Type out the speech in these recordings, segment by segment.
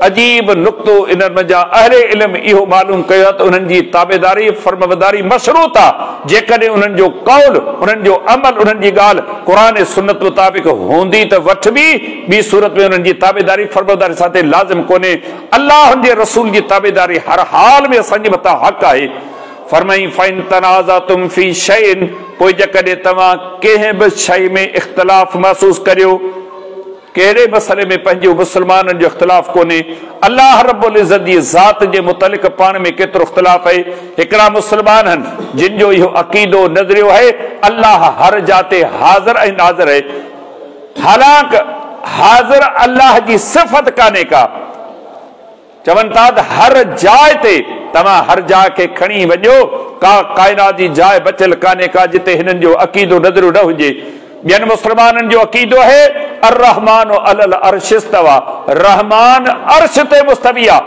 عجيب نقطو انهن منجهان اهل علم اهو معلوم ڪيو آهي ته انهن جي تابعداري، فرمانبرداري مشروط آهي، جيڪڏهن انهن جو قول، انهن جو عمل، انهن جي ڳالهه قرآن ۽ سنت مطابق هوندي ته وٺبي، ٻي صورت ۾ انهن جي تابعداري، فرمانبرداري اسان تي لازم ڪونهي. الله ان جي رسول جي تابعداري هر حال ۾ اسان جي مٿان حق آهي. فرمائين، فَإِن تَنَازَعْتُمْ فِي شَيْءٍ پوء جيڪڏهن توهان ڪنهن به شيء ۾ اختلاف محسوس ڪريو، ڪهڙي مسئلي ۾ پنهنجو مسلمانن جو اختلاف ڪونهي، الله رب العزت جي ذات جي متعلق پاڻ ۾ ڪيترو اختلاف آهي، هڪڙا مسلمان هن جن جو اهو عقيدو نظريو آهي الله هر جاء تي حاضر ۽ ناظر آهي، حالانڪ حاضر الله جي صفت ڪانهي ڪا. چون ٿا ته هر جاء تي توهان هر جاء کي کڻي وڃو، ڪا ڪائنات جي جاء بچيل ڪانهي ڪا جتي هنن جو عقيدو نظريو نه هجي. ٻين مسلمانن جو عقيدو آهي الرحمان علي العرش استوي، رحمان عرش تي مستوي آ.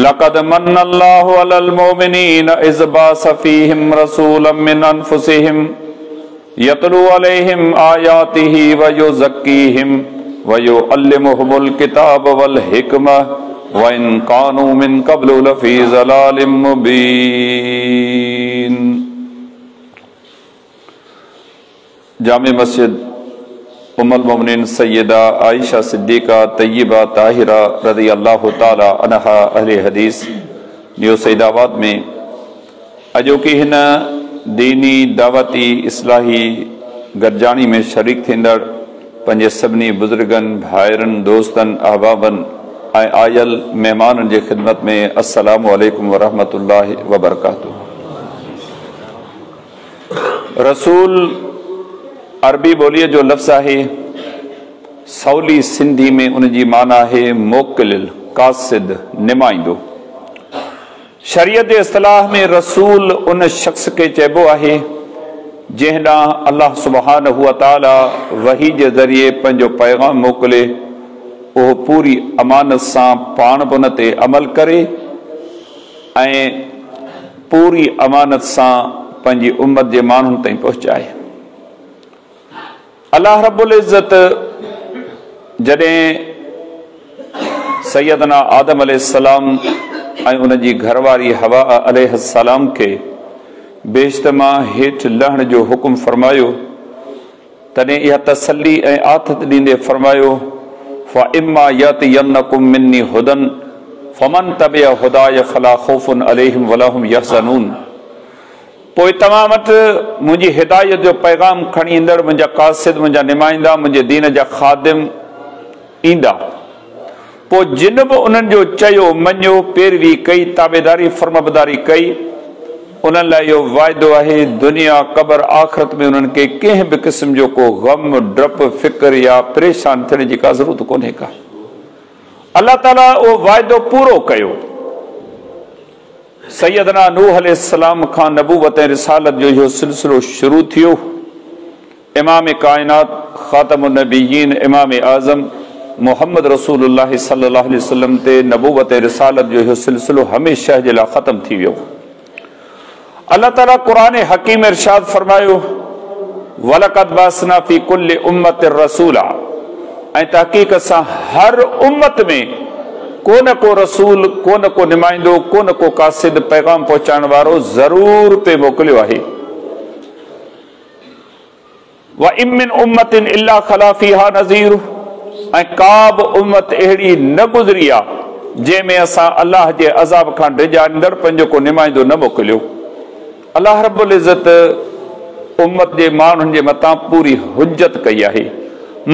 لقد من الله علي المؤمنين اذ بعث فيهم رسولا من انفسهم يتلو عليهم آياته ويزڪيهم ويعلمهم الڪتاب والحڪمة وان ڪانوا من قبل لفي ضلال مبين. جامع مسجد ام المؤمنين سيده عائشه صديقه طيبه طاهره رضي الله تعالٰي عنها اهل حديث نيو سعيد آباد ۾ اڄوڪي هن ديني دعوتي اصلاحي گڏجاڻي ۾ شريڪ ٿيندڙ پنهنجي سڀني بزرگن، ڀائرن، دوستن، احبابن ۽ آيل مهمانن جي خدمت ۾ السلام عليڪم ورحمة الله وبرڪاته. رسول عربي ٻوليء جو لفظ آهي. سولي سنڌي ۾ ان جي معنيٰ آهي موڪليل، قاصد، نمائندو. شريعت جي اصطلاح ۾ رسول ان شخص کي چئبو آهي، جنهن ڏانهن الله سبحانه وتعاليٰ وحي جي ذريعي پنهنجو پيغام موڪلي، اهو پوري امانت سان پاڻ به ان تي عمل ڪري ۽ پوري امانت سان پنهنجي امت جي ماڻهن تائين پهچائي. الله رب العزت جڏهن سيدنا آدم عليه السلام ۽ ان جي گهرواري حوا عليه السلام کي بهشت مان هيٺ لهڻ جو حڪم فرمايو، تڏهن اها تسلي ۽ آٿت ڏيندي فرمايو، فَإِمَّا يَأْتِيَنَّڪُم مِّنِّي هُدًى فَمَن تَبِعَ هُدَايَ فَلَا خَوْفٌ عَلَيْهِمْ وَلَا هُمْ يَحْزَنُونَ پوء توهان وٽ منهنجي هدايت جو پيغام کڻي ايندڙ منهنجا قاصد، منهنجا نمائندا، منهنجي دين جا خادم ايندا. پوء جن به انهن جو چيو مڃيو، پيروي ڪئي، تابعداري فرمانبرداري ڪئي، انهن لاء اهو وعدو آهي، دنيا، قبر، آخرت ۾ انهن کي ڪنهن به قسم جو ڪو غم، ڊپ، فڪر يا پريشان ٿيڻ جي ڪا ضرورت ڪونهي ڪا. الله تعاليٰ اهو وعدو پورو ڪيو. سيدنا نوح عليه السلام کان نبوت ۽ رسالت جو اهو سلسلو شروع ٿيو. امام ڪائنات خاتم النبيين امام اعظم محمد رسول الله صلي الله عليه وسلم تي نبوت ۽ رسالت جو اهو سلسلو هميشه جي لاء ختم ٿي ويو. الله تعالي قرآن حڪيم ارشاد فرمايو، ولقد بعثنا في ڪل امة رسولا ۽ تحقيق سان هر امت ۾ ڪو نه ڪو رسول، ڪو نه ڪو نمائندو، ڪو نه ڪو قاصد، پيغام پهچائڻ وارو، ضرور پئي موڪليو آهي. وان من امة الا خلا فيها نذير ۽ ڪا به امت اهڙي نه گذري آ جنهن ۾ اسان الله جي عذاب کان ڊيڄاريندڙ پنهنجو ڪو نمائندو نه موڪليو. الله رب العزت امت جي ماڻهن جي متان پوري حجت ڪئي آهي.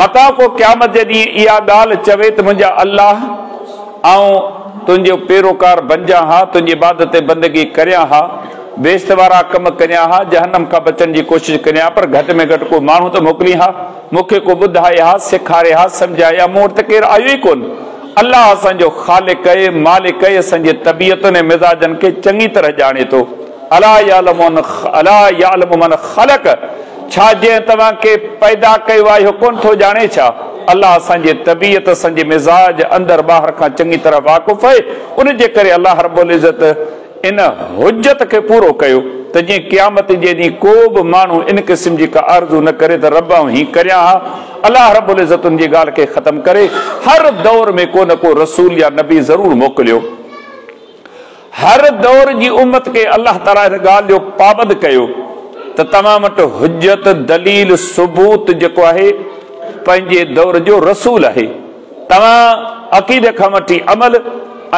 متان ڪو قيامت جي ڏينهن اها ڳالهه چوي ته منهنجا الله آئون تنهنجو پيروڪار بنجان ها، تنهنجي عبادت ۽ بندگي ڪريان ها، بهشت وارا ڪم ڪريان ها، جهنم کان بچڻ جي ڪوشش ڪريان ها، پر گهٽ ۾ گهٽ ڪو ماڻهو ته موڪلين ها، مون کي ڪو ٻڌائي ها، سيکاري ها، سمجهائي ها، مون وٽ ته ڪير آيو ئي ڪونه. الله اسان جو خالق ۽ مالڪ ۽ اسان جي طبيعتن ۽ مزاجن کي چڱي طرح ڄاڻي ٿو. الا يعلم من خلق ڇا جنهن توهان کي پيدا ڪيو آهي اهو ڪونه ٿو ڄاڻي ڇا؟ الله اسان جي طبيعت، اسان جي مزاج، اندر ٻاهر کان چڱي طرح واقف آهي، ان جي ڪري الله رب العزت ان حجت کي پورو ڪيو ته جيئن قيامت جي ڏينهن ڪو به ماڻهو ان قسم جي ڪا آرزو نه ڪري ته رب آئون هي ڪريان ها. الله رب العزت ان جي ڳالهه کي ختم ڪري هر دور ۾ ڪو نه ڪو رسول يا نبي ضرور موڪليو. هر دور جي امت کي الله تعاليٰ ان ڳالهه جو پابند ڪيو ته توهان وٽ حجت، دليل، ثبوت جيڪو آهي پنهنجي دور جو رسول آهي. توهان عقيدي کان وٺي عمل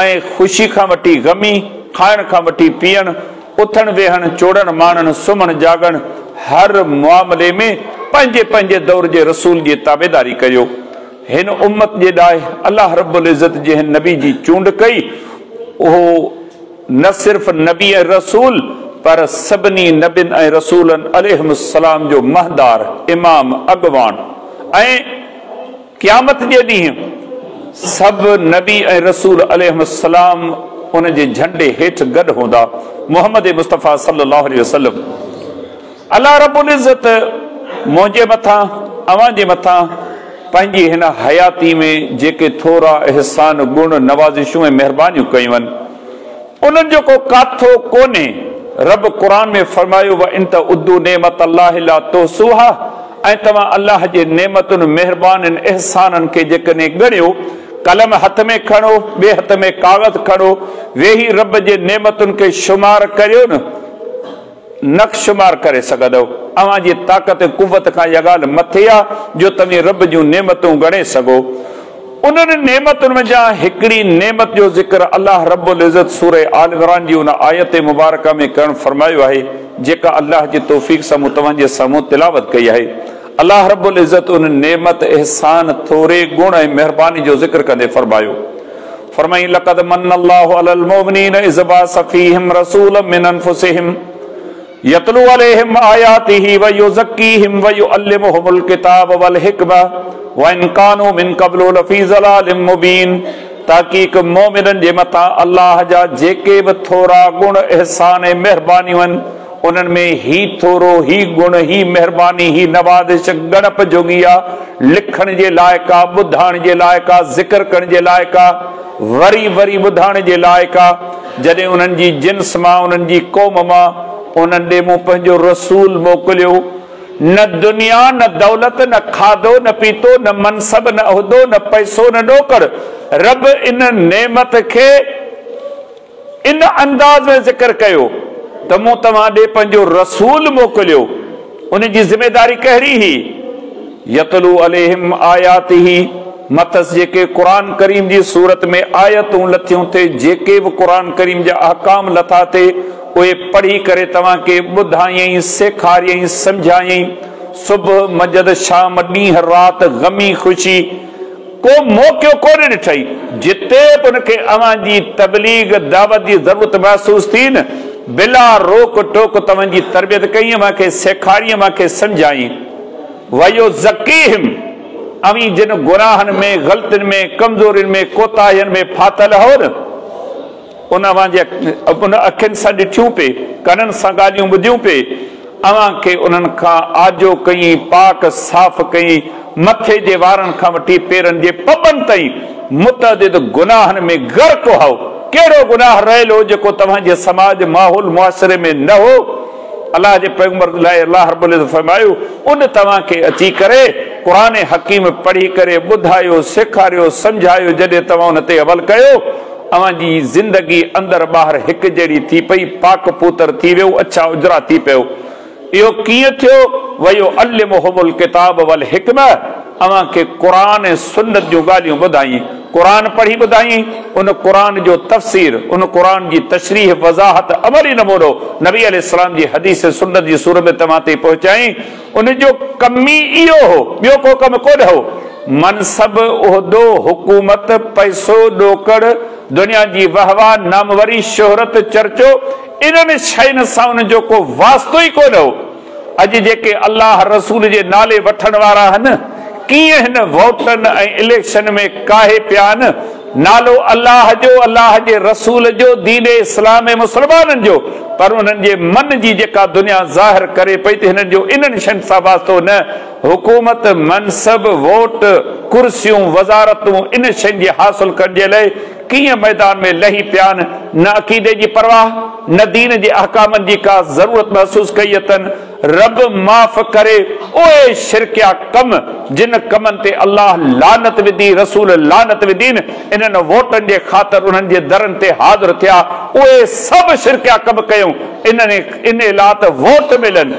۽ خوشي کان وٺي غمي، کائڻ کان وٺي پيئڻ، اٿڻ ويهڻ، چوڙڻ ماڻڻ، سمهڻ جاڳڻ، هر معاملي ۾ پنهنجي پنهنجي دور جي رسول جي تابعداري ڪريو. هن امت جي لاء الله رب العزت جنهن نبي جي چونڊ ڪئي، اهو نه صرف نبي ۽ رسول پر سڀني نبين ۽ رسولن عليهم السلام جو مهندار، امام، اڳواڻ ۽ قيامت جي ڏينهن سڀ نبي ۽ رسول عليهم السلام ان جي جهنڊي هيٺ گڏ هوندا. محمد مصطفيٰ صلي الله عليه وسلم. الله رب العزت منهنجي مٿان اوهان جي مٿان پنهنجي هن حياتي ۾ جيڪي ٿورا احسان، گڻ، نوازشون ۽ مهربانيون ڪيون آهن، انهن جو ڪو ڪاٿو ڪونهي. رب قرآن ۾ فرمايو، وان تعدوا نعمت الله لا تحصوها، ۽ توهان الله جي نعمتن، مهربانين، احسانن کي جيڪڏهن ڳڻيو، قلم هٿ ۾ کڻو، ٻئي هٿ ۾ ڪاغذ کڻو، ويهي رب جي نعمتن کي شمار ڪريو نه، نه شمار ڪري سگهندؤ. اوهان جي طاقت ۽ قوت کان اها ڳالهه مٿي آ جو توهين رب جون نعمتون ڳڻي سگهو. انهن نعمتن منجهان هڪڙي نعمت جو ذڪر الله رب العزت سوره آل عمران جي ان آيت مبارڪه ۾ ڪرڻ فرمايو آهي، جيڪا الله جي توفيق سان مون توهان جي سامهون تلاوت ڪئي آهي. الله رب العزت ان نعمت، احسان، ٿوري، گڻ ۽ مهرباني جو ذڪر ڪندي فرمايو. فرمائين، لقد من الله علي المؤمنين اذ بعث فيهم رسولا من انفسهم يتلو عليهم آياته ويزڪيهم ويعلمهم الڪتاب والحڪمة وان ڪانوا من قبل لفي ضلال مبين. تحقيق مؤمنن جي مٿان الله جا جيڪي به ٿورا، گڻ، احسان ۽ مهربانيون آهن، انهن ۾ هي ٿورو، هي گڻ، هي مهرباني، هي نوازش ڳڻپ جوڳي آ، لکڻ جي لائق آ، ٻڌائڻ جي لائق آ، ذڪر ڪرڻ جي لائق آ، وري وري ٻڌائڻ جي لائق آ. جڏهن انهن جي جنس مان، انهن جي قوم مان، انهن ڏي مون پنهنجو رسول موڪليو، نه دنيا، نه دولت، نه کاڌو، نه پيتو، نه منصب، نه عهدو، نه پئسو، نه ڏوڪڙ، رب ان نعمت کي ان انداز ۾ ذڪر ڪيو ته مون توهان ڏي پنهنجو رسول موڪليو، ان جي ذميداري ڪهڙي هئي؟ يتلو عليهم آياته، مٿس جيڪي قرآن ڪريم جي صورت ۾ آيتون لٿيون ٿي، جيڪي به قرآن ڪريم جا احڪام لٿا ٿي، اهي پڙهي ڪري توهان کي ٻڌايائين، سيکاريائين، سمجهايائين. صبح، منجهند، شام، ڏينهن، رات، غمي، خوشي، ڪو موقعو ڪونه ڏٺائين، جتي به ان کي اوهان جي تبليغ، دعوت، جي ضرورت محسوس ٿي نه، بلا روڪ ٽوڪ توهان جي تربيت ڪئي، اوهان کي سيکاريائين، اوهان کي سمجهايائين. ويزڪيهم، اوهين جن گناهن ۾، غلطين ۾، ڪمزورين ۾، ڪوتاهين ۾ ڦاٿل هئو نه، ان اوهان جي ان اکين سان ڏٺيون پئي، ڪنن سان ڳالهيون ٻڌيون پئي، اوهان کي انهن کان آجو ڪيائين، پاڪ صاف ڪيائين، مٿي جي وارن کان وٺي پيرن جي پٻن تائين متعدد گناهن ۾ غرق هئو، ڪهڙو گناهه رهيل هو جيڪو توهان جي سماج، ماحول، معاشري ۾ نه هو؟ الله جي پيغمبر لاء الله رب العزت فرمايو، ان توهان کي اچي ڪري قرآن حڪيم پڙهي ڪري ٻڌايو، سيکاريو، سمجهايو، جڏهن توهان ان تي عمل ڪيو، اوهان جي زندگي اندر ٻاهر هڪ جهڙي ٿي پئي، پاڪ پوتر ٿي ويو، اڇا اجرا ٿي پيو. اهو ڪيئن ٿيو؟ ويعلمهم الڪتاب والحڪمة، اوهان کي قرآن ۽ سنت جون ڳالهيون ٻڌايائين، قرآن پڙهي ٻڌايائين، ان قرآن جو تفسير، ان قرآن جي تشريح، وضاحت، عملي نمونو نبي عليه السلام جي حديث ۽ سنت جي صورت ۾ توهان تائين پهچايائين، ان جو ڪم ئي اهو هو، ٻيو ڪو ڪم ڪونه هو. منصب، عهدو، حڪومت، پئسو، ڏوڪڙ، دنيا جي وهوا، ناموري، شهرت، چرچو، انهن شين سان انهن جو ڪو واسطو ئي ڪونه هو. اڄ جيڪي الله رسول جي نالي وٺڻ وارا آهن، ڪيئن هن ووٽن ۽ اليڪشن ۾ ڪاهي پيا آهن، نالو الله جو، الله جي رسول جو، دين اسلام ۽ مسلمانن جو، پر انهن جي من جي جيڪا دنيا ظاهر ڪري پئي ته هنن جو انهن شين سان واسطو نه، حڪومت، منصب، ووٽ، ڪرسيون، وزارتون ان شين جي حاصل ڪرڻ جي لئه ڪيئن ميدان ۾ لهي پيا آهن، نه عقيدي جي پرواهه، نه دين جي احڪامن جي ڪا ضرورت محسوس ڪئي اٿن. رب معاف ڪري اهي شرڪيا ڪم جن ڪمن تي الله لعنت وڌي، رسول لعنت وڌين، انهن ووٽن جي خاطر انهن جي درن تي حاضر ٿيا، اهي سڀ شرڪيا ڪم ڪيون انهي لاء ته ووٽ ملن،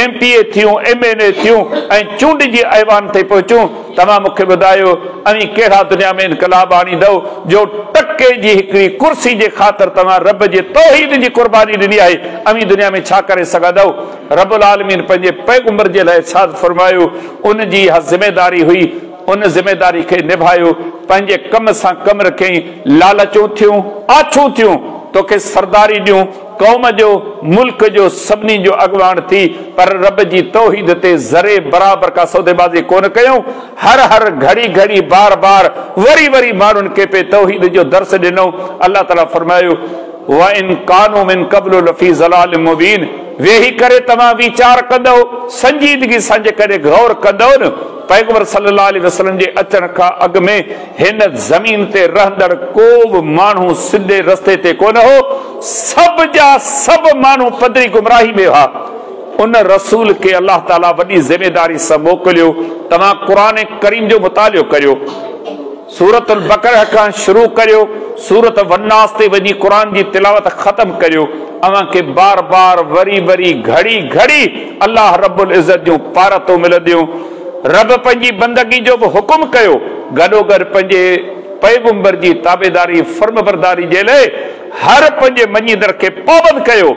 ايم پي اي ٿيون، ايم اين اي ٿيون ۽ چونڊجي ايوان تي پهچون. توهان مون کي ٻڌايو اوهين ڪهڙا دنيا ۾ انقلاب آڻيندؤ جو ٽڪي جي هڪڙي ڪرسي جي خاطر توهان رب جي توحيد جي قرباني ڏني آهي، اوهين دنيا ۾ ڇا ڪري سگهندؤ؟ رب العالمين پنهنجي پيغمبر جي لاء ارشاد فرمايو، ان جي اها ذميداري هئي، ان ذميداري کي نڀايو، پنهنجي ڪم سان ڪم رکيائين، لالچون ٿيون، آڇون ٿيون، توکي سرداري ڏيون، قوم جو، ملڪ جو، سڀني جو اڳواڻ ٿي، پر رب جي توحيد تي ذري برابر ڪا سوديبازي ڪونه ڪيائون. هر هر، گهڙي گهڙي، بار بار، وري وري ماڻهن کي پئي توحيد جو درس ڏنائون. الله تعاليٰ فرمايو، وان ڪانوا من قبل لفي ضلال مبين ويهي ڪري توهان ويچار ڪندؤ، سنجيدگي سان جيڪڏهن غور ڪندؤ نه، پيغمبر صلي الله عليه وسلم جي اچڻ کان اڳ ۾ هن زمين تي رهندڙ ڪو به ماڻهو سڌي رستي تي ڪونه هو، سڀ جا سڀ ماڻهو پڌري گمراهي ۾ هئا. ان رسول کي الله تعاليٰ وڏي ذميداري سان موڪليو، توهان قرآن ڪريم جو مطالعو ڪريو، سورة البقره کان شروع ڪريو، سورة والناس تي وڃي قرآن جي تلاوت ختم ڪريو، اوهان کي بار بار وري وري گهڙي گهڙي الله رب العزت جون پارتون ملنديون. رب پنهنجي بندگي جو به حڪم ڪيو، گڏوگڏ پنهنجي پيغمبر جي تابعداري فرمانبرداري جي لئه هر پنهنجي مڃيندڙ کي پابند ڪيو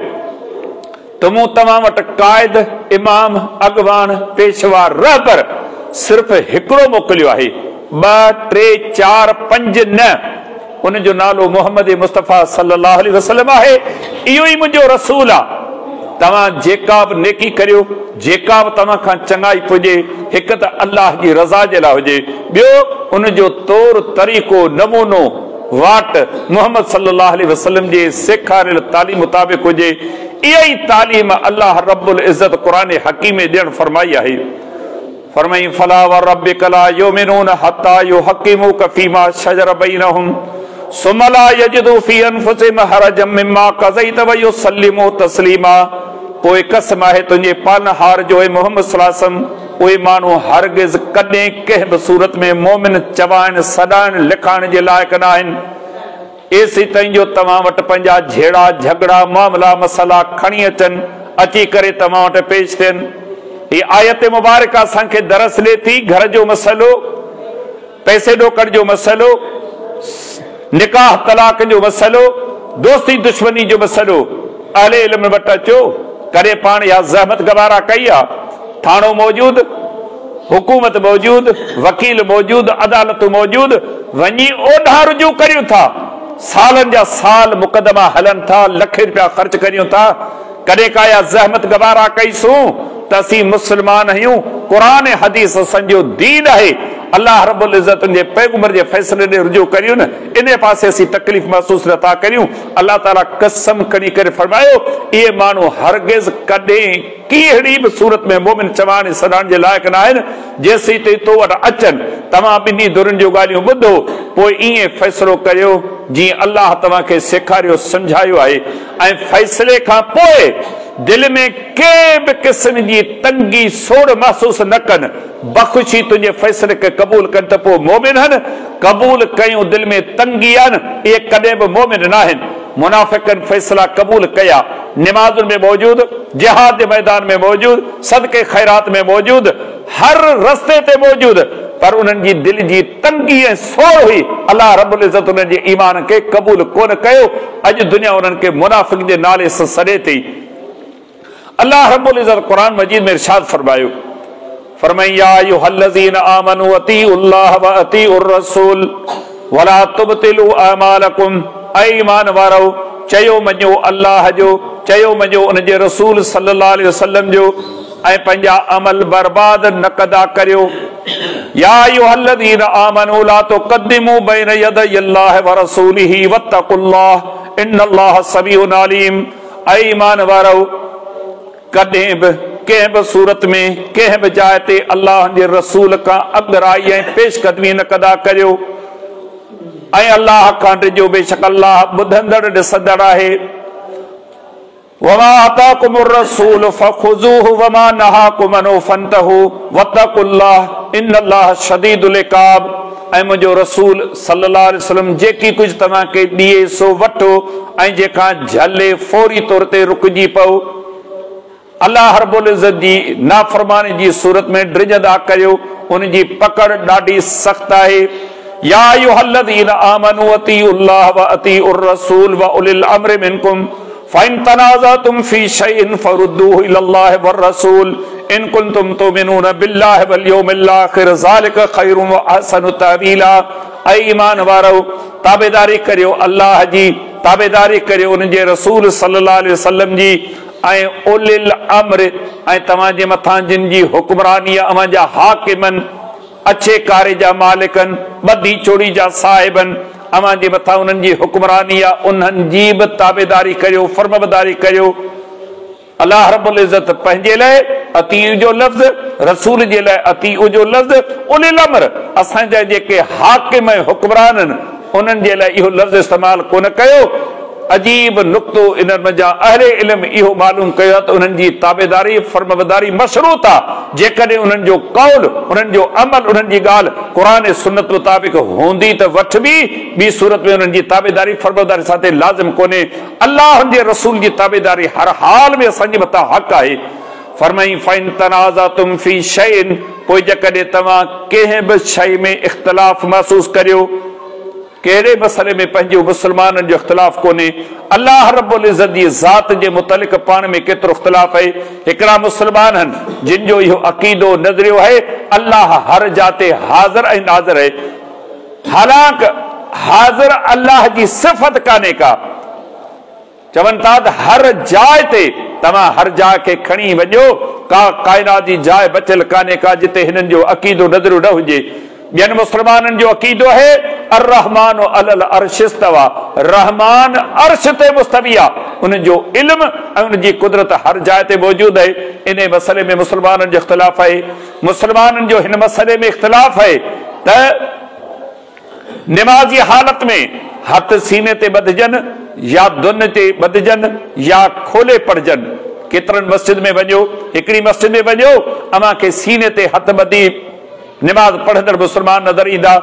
ته مون توهان وٽ قائد، امام، اڳواڻ، پيشوا، رهبر صرف هڪڙو موڪليو آهي، ٻه، ٽي، چار، پنج نه، ان جو نالو محمد مصطفيٰ صلي الله عليه وسلم آهي، اهو ئي منهنجو رسول آ، توهان جيڪا به نيڪي ڪريو، جيڪا به توهان کان چڱائي پڄي، هڪ ته الله جي رضا جي لاء هجي، ٻيو ان جو طور طريقو، نمونو، واٽ، محمد صلي الله عليه وسلم جي سيکاريل تعليم مطابق هجي، اها ئي تعليم الله رب العزت قرآن حڪيم ۾ ڏيڻ فرمائي آهي. فرمائين، فلا وربک لا يؤمنون حتي يحڪموک فيما شجر بينهم ثم لا يجدوا في انفسهم حرجا مما قضيت ويسلموا تسليما پوء قسم آهي تنهنجي پالڻهار جو اي محمد صلي الله عليه وسلم اهي ماڻهو هرگز ڪڏهن ڪنهن به صورت ۾ مؤمن چوائڻ، سڏائڻ، لکائڻ جي لائق ناهن. ايسيتائين جو توهان وٽ پنهنجا جهيڙا جهڳڙا، معاملا مسئلا کڻي اچن، اچي ڪري توهان وٽ پيش ٿين. هي آيت مبارڪه اسان کي درس ڏي ٿي، گهر جو مسئلو، پئسي ڏوڪڙ جو مسئلو، نڪاح طلاق جو مسئلو، دوستي دشمني جو مسئلو، اهل علم وٽ اچو، ڪڏهن پاڻ اها زحمت گوارا ڪئي آ؟ ٿاڻو موجود، حڪومت موجود، وڪيل موجود، عدالتون موجود، وڃي اوڏانهن رجوع ڪريون ٿا، سالن جا سال مقدما هلن ٿا، لکين رپيا خرچ ڪريون ٿا، ڪڏهن ڪا اها زحمت گوارا ڪئي سون ته اسين مسلمان آهيون، قرآن ۽ حديث اسان جو دين آهي، الله رب العزت ان جي پيغمبر جي فيصلي ڏي رجوع ڪريون نه، انهي پاسي اسين تڪليف محسوس نه ٿا ڪريون، الله تعاليٰ قسم کڻي ڪري فرمايو، اهي ماڻهو هرگز ڪڏهن ڪهڙي به صورت ۾ مؤمن چوائڻ ۽ سڏائڻ جي لائق نه آهن، جيسيتائين تو وٽ اچن، توهان ٻنهي ڌرين جون ڳالهيون ٻڌو، پوء ائين فيصلو ڪريو، جيئن الله توهان کي سيکاريو سمجهايو آهي ۽ فيصلي کان پوء دل ۾ ڪنهن به قسم جي تنگي سوڙ محسوس نه ڪن، بخوشي تنهنجي فيصلي کي قبول ڪن ته پوء مؤمن هن، قبول ڪيون دل ۾ تنگي آهن، اهي ڪڏهن به مؤمن ناهن. منافقن فيصلا قبول ڪيا، نمازن ۾ موجود، جهاد جي ميدان ۾ موجود، صدقي خيرات ۾ موجود، هر رستي تي موجود، پر انهن جي دل جي تنگي ۽ سوڙ هئي، الله رب العزت انهن جي ايمان کي قبول ڪونه ڪيو، اڄ دنيا انهن کي منافق جي نالي سان سڏي ٿي. الله رب العزت قرآن مجيد ۾ ارشاد فرمايو، فرمائين، يا ايها الذين آمنوا اطيعوا الله واطيعوا الرسول ولا تبطلوا اعمالكم اي ايمان وارؤ چيو مڃو الله جو، چيو مڃو ان جي رسول صلي الله عليه وسلم جو ۽ پنهنجا عمل برباد نه ڪندا ڪريو. يا ايها الذين آمنوا لا تقدموا بين يدي الله ورسوله واتقوا الله ان الله سميع عليم اي ايمان وارؤ! ڪڏهن به، ڪنهن به صورت ۾، ڪنهن به جاء تي الله جي رسول کان اڳرائي ۽ پيش قدمي نه ڪندا ڪريو. ऐं अलाह खां डिॼो, बेशक अलाह ॿुधंदड़ ॾिसंदड़ आहे। वमा आताकुमुर रसूल फखुज़ूहु वमा नहाकुम अन्हु फंतहू वत्तकुल्लाह इन्नल्लाह शदीदुल इक़ाब। ऐं मुंहिंजो रसूल सल्लल्लाहु अलैहि वसल्लम जेकी कुझु तव्हांखे ॾिए सो वठो ऐं जेका झले फौरी तौर ते रुकिजी पओ। अलाह रब्बुल इज़्ज़त जी नाफ़रमानी जी सूरत में डिॼंदा करियो, उनजी पकड़ ॾाढी सख़्त आहे। या अय्युहल्लज़ीना आमनू अतीउल्लाह व अतीउर रसूल व उलिल अम्रि मिनकुम फ़इन तनाज़अतुम फ़ी शैइन फरुद्दूहु इलल्लाहि वर रसूल इन कुंतुम तुमिनून बिल्लाहि वल यौमिल आखिर ज़ालिका ख़ैरुन व अहसनु तअवीला। ऐ ईमान वारो, ताबेदारी करियो अलाह जी, ताबेदारी करियो उनजे रसूल सल्लल्लाहु अलैहि वसल्लम जी ऐं उलिल अम्र ऐं तव्हांजे मथां जिन जी हुक्मरानी आहे, अव्हांजा हाकिमनि, अच्छे कार्य जा मालिकनि, ॿधी चोरी जा साहिबनि, अव्हांजे मथां उन्हनि जी हुक्मरानी आहे, उन्हनि जी बि ताबेदारी करियो, फर्मबरदारी करियो। अलाह रब्बुल इज़्ज़त पंहिंजे लाइ अतीउ जो लफ़्ज़, रसूल जे लाइ अतीउ जो लफ़्ज़, उलिल अम्र असांजा जेके हाकिम ऐं हुक्मरान आहिनि उन्हनि जे लाइ इहो लफ़्ज़ इस्तेमालु कोन कयो। अजीब नुक़्तो इन्हनि मंझां अहले इल्म इहो मालूम कयो आहे त उन्हनि जी ताबेदारी फर्मबरदारी मशरूत आहे, जेकॾहिं उन्हनि जो कौल, उन्हनि जो अमल, उन्हनि जी ॻाल्हि क़ुरान सुन्नत मुताबिक़ हूंदी त वठिबी, ॿी सूरत में उन्हनि जी ताबेदारी फर्मबरदारी सां लाज़िम कोन्हे। अलाह जे रसूल जी ताबेदारी हर हाल में असांजे मथां हक़ आहे। फरमाई फ़इन तनाज़अतुम फ़ी शैइन, पोइ जेकॾहिं तव्हां कंहिं बि शइ में इख़्तिलाफ़ महसूसु करियो, कहिड़े मसइले में पंहिंजो मुस्लमाननि जो इख़्तिलाफ़ कोन्हे। अलाह रब्बुल इज़्ज़त जी ज़ात जे मुतालिक़ पाण में केतिरो इख़्तिलाफ़ आहे। हिकिड़ा मुस्लमान आहिनि जिन जो इहो अक़ीदो नज़रियो आहे अलाह हर जाते हाज़िर ऐं नाज़िर आहे, हालांकि हाज़िर अलाह जी सिफ़त कान्हे का। चवनि था त हर जाइ ते तव्हां हर जाइ खे खणी वञो, का काइनात जी जाइ बचियल कान्हे का जिते हिननि जो अक़ीदो नज़रियो न हुजे। ॿियनि मुस्लमाननि जो अक़ीदो आहे अर्रहमान अलल अर्श इस्तवा, रहमान अर्श ते मुस्तवी आहे, उनजो इल्म ऐं उनजी कुदरत हर जाइ ते मौजूदु आहे। इन मसइले में मुस्लमाननि जो इख़्तिलाफ़ आहे। मुस्लमाननि जो हिन मसइले में इख़्तिलाफ़ आहे त निमाज़ जी हालत में हथ सीने ते ॿधिजनि या दुन ते ॿधिजनि या खोले पढ़जनि। केतिरनि मस्जिद में वञो, हिकिड़ी मस्जिद में वञो, अव्हांखे सीने ते हथ ॿधी निमाज़ पढ़ंदड़ मुस्लमान नज़र ईंदा।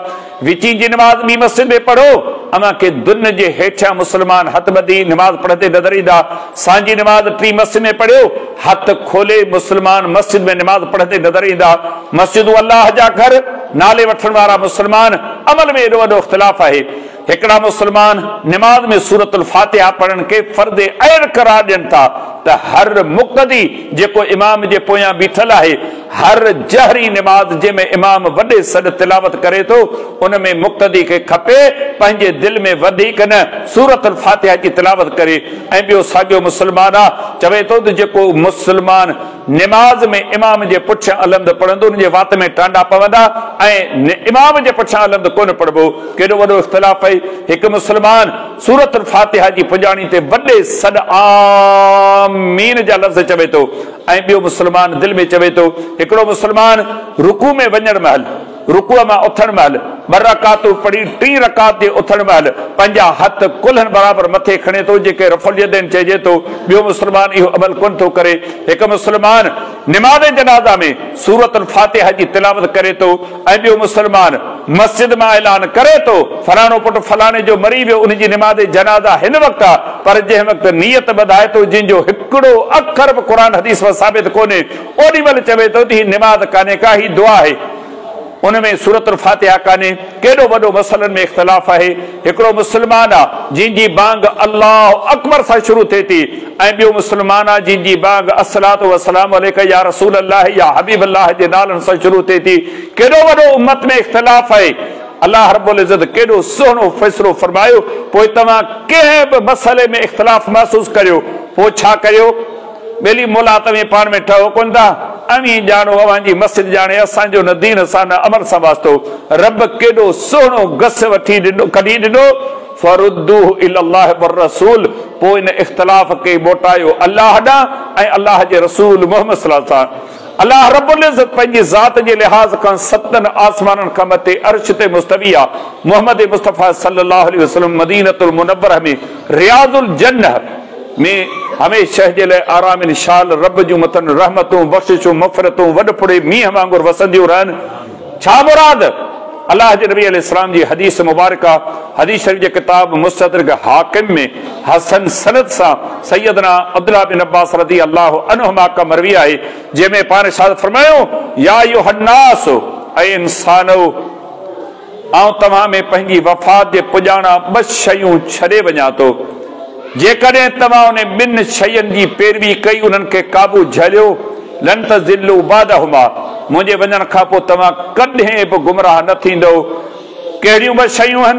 विची जी निमाज़ ॿी मस्जिद में पढ़ो, अव्हांखे दुन जे हेठियां मुस्लमान हथ ॿधी निमाज़ पढ़ंदे नज़र ईंदा। सांझी निमाज़ टी मस्जिद में पढ़ियो, हथ खोले मुस्लमान मस्जिद में निमाज़ पढ़ंदे नज़र ईंदा। मस्जिदूं अलाह जा घर नाले वठण वारा मुस्लमान, अमल में एॾो वॾो इख़्तिलाफ़ आहे। हिकिड़ा मुस्लमान निमाज़ में सूरतुल फातिहा पढ़ण खे फ़र्ज़ ऐन करार ॾियनि था त हर मुक़्तदी जेको इमाम जे पोयां बीठल आहे, हर जहरी निमाज़ जंहिंमें इमाम वॾे सॾ तिलावत करे थो, उन में मुक़्तदी खे खपे पंहिंजे दिलि में वधीक न सूरतुल फातिहा जी तिलावत करे। ऐं ॿियो साॻियो मुस्लमान आहे, चवे थो त जेको मुस्लमान निमाज़ में इमाम जे पुठियां अलमद पढ़ंदो उनजे वात में टांडा पवंदा ऐं इमाम जे पुठियां अलमद कोन पढ़िबो। केॾो वॾो इख़्तिलाफ़ आहे। हिकु मुस्लमान सूरतुल फातिहा जी पुॼाणी ते वॾे सॾ आमीन जा लफ़्ज़ चवे थो ऐं ॿियो मुस्लमान दिलि में चवे थो। हिकिड़ो मुस्लमान रुकू में वञण महिल, रुकूअ मां उथण महिल ॿ रकातूं पढ़ी टी रकात ते उथण महिल पंहिंजा हथ कुल्हनि बराबरि मथे खणे थो, जेके रफ़ुल यदैन चइजे थो। ॿियो मुस्लमान इहो अमल कोन थो करे। हिकु मुस्लमान निमाज़ जनाज़ा में सूरतुल फातिहा जी तिलावत करे थो ऐं ॿियो मुस्लमान मस्जिद मां ऐलान करे थो फलाणो पुटु फलाणे जो मरी वियो, उनजी निमाज़ जनाज़ा हिन वक़्तु आहे, पर जंहिं वक़्तु नीयत ॿधाए थो जंहिंजो हिकिड़ो अखर बि क़ुर हदीस मां साबित कोन्हे, ओॾी महिल चवे थो त हीअ निमाज़ कान्हे का, हीअ दुआ आहे, उन में सूरतुल फातिहा कान्हे। केॾो वॾो मसइलनि में इख़्तिलाफ़ आहे। हिकिड़ो मुस्लमान आहे जंहिंजी बांग अलाह अकबर सां शुरू थिए थी ऐं ॿियो मुस्लमान आहे जंहिंजी बांग अस्सलातु वस्सलामु अलैका या रसूल अल्लाह या हबीब अल्लाह जे नालनि सां शुरू थिए थी। केॾो वॾो उम्मत में इख़्तिलाफ़ आहे। अलाह रब्बुल इज़्ज़त केॾो सुहिणो फ़ैसिलो फरमायो। पोइ तव्हां कंहिं बि मसइले में इख़्तिलाफ़ महसूसु करियो, पोइ छा करियो? ॿेली मोला तव्हीं पाण में ठहो कोन था, अवीं ॼाणो, अव्हांजी मस्जिद ॼाणे, असांजो न दीन सां न अमल सां वास्तो। रब केॾो सुहिणो गस वठी ॾिनो, कढी ॾिनो, फरुद्दूहु इलल्लाह वर्रसूल। पोइ इन इख़्तिलाफ़ खे मोटायो अलाह ॾांहुं ऐं अलाह जे रसूल मोहम्मद सल्लल्लाहु अलैहि वसल्लम। الله رب العزت پنهنجي ذات جي لحاظ کان ستن آسمانن کان مٿي عرش تي مستوي آ. محمد مصطفيٰ صلي الله عليه وسلم مدينة المنوره ۾ رياض الجنه ۾ هميشه جي لاء آرامين شال رب جون مٿن رحمتون، بخششون، مغفرتون وڏ ڦڙي مينهن وانگر وسنديون رهن. ڇا مراد؟ الله جي نبي عليه السلام جي حديث مبارڪه حديث شريف جي ڪتاب مستدرڪ حاڪم ۾ حسن سند سان سيدنا عبدالله بن عباس رضي الله عنهما کان مروي آهي جنهن ۾ پاڻ ارشاد فرمايو، يا ايها الناس، اي انسانؤ! آئون توهان ۾ پنهنجي وفات جي پڄاڻان ٻه شيون ڇڏي وڃان ٿو، جيڪڏهن توهان انهن ٻن شين جي پيروي ڪئي، انهن کي قابو جهليو، لن تضلوا بعدهما، منهنجي وڃڻ کان پوء توهان ڪڏهن به گمراهه نه ٿيندؤ. ڪهڙيون ٻه شيون آهن؟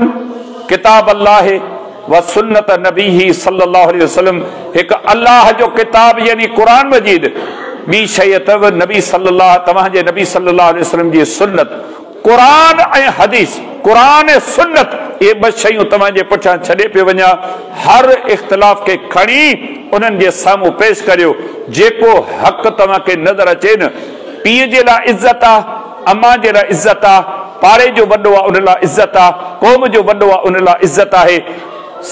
ڪتاب الله و سنت نبيه صلي الله عليه وسلم، هڪ الله جو ڪتاب يعني قرآن مجيد، ٻي شيء اٿو نبي صلي الله توهان جي نبي صلي الله عليه وسلم جي سنت. قرآن ۽ حديث، قرآن ۽ سنت، اهي ٻه شيون توهان جي پٺيان ڇڏي پيو وڃان، هر اختلاف کي کڻي انهن جي سامهون پيش ڪريو، جيڪو حق توهان کي نظر اچي نه، پيء جي لاء عزت آ، امان جي لاء عزت آ، پاڙي جو وڏو آ ان لاء عزت آ، قوم جو وڏو آ ان لاء عزت آهي،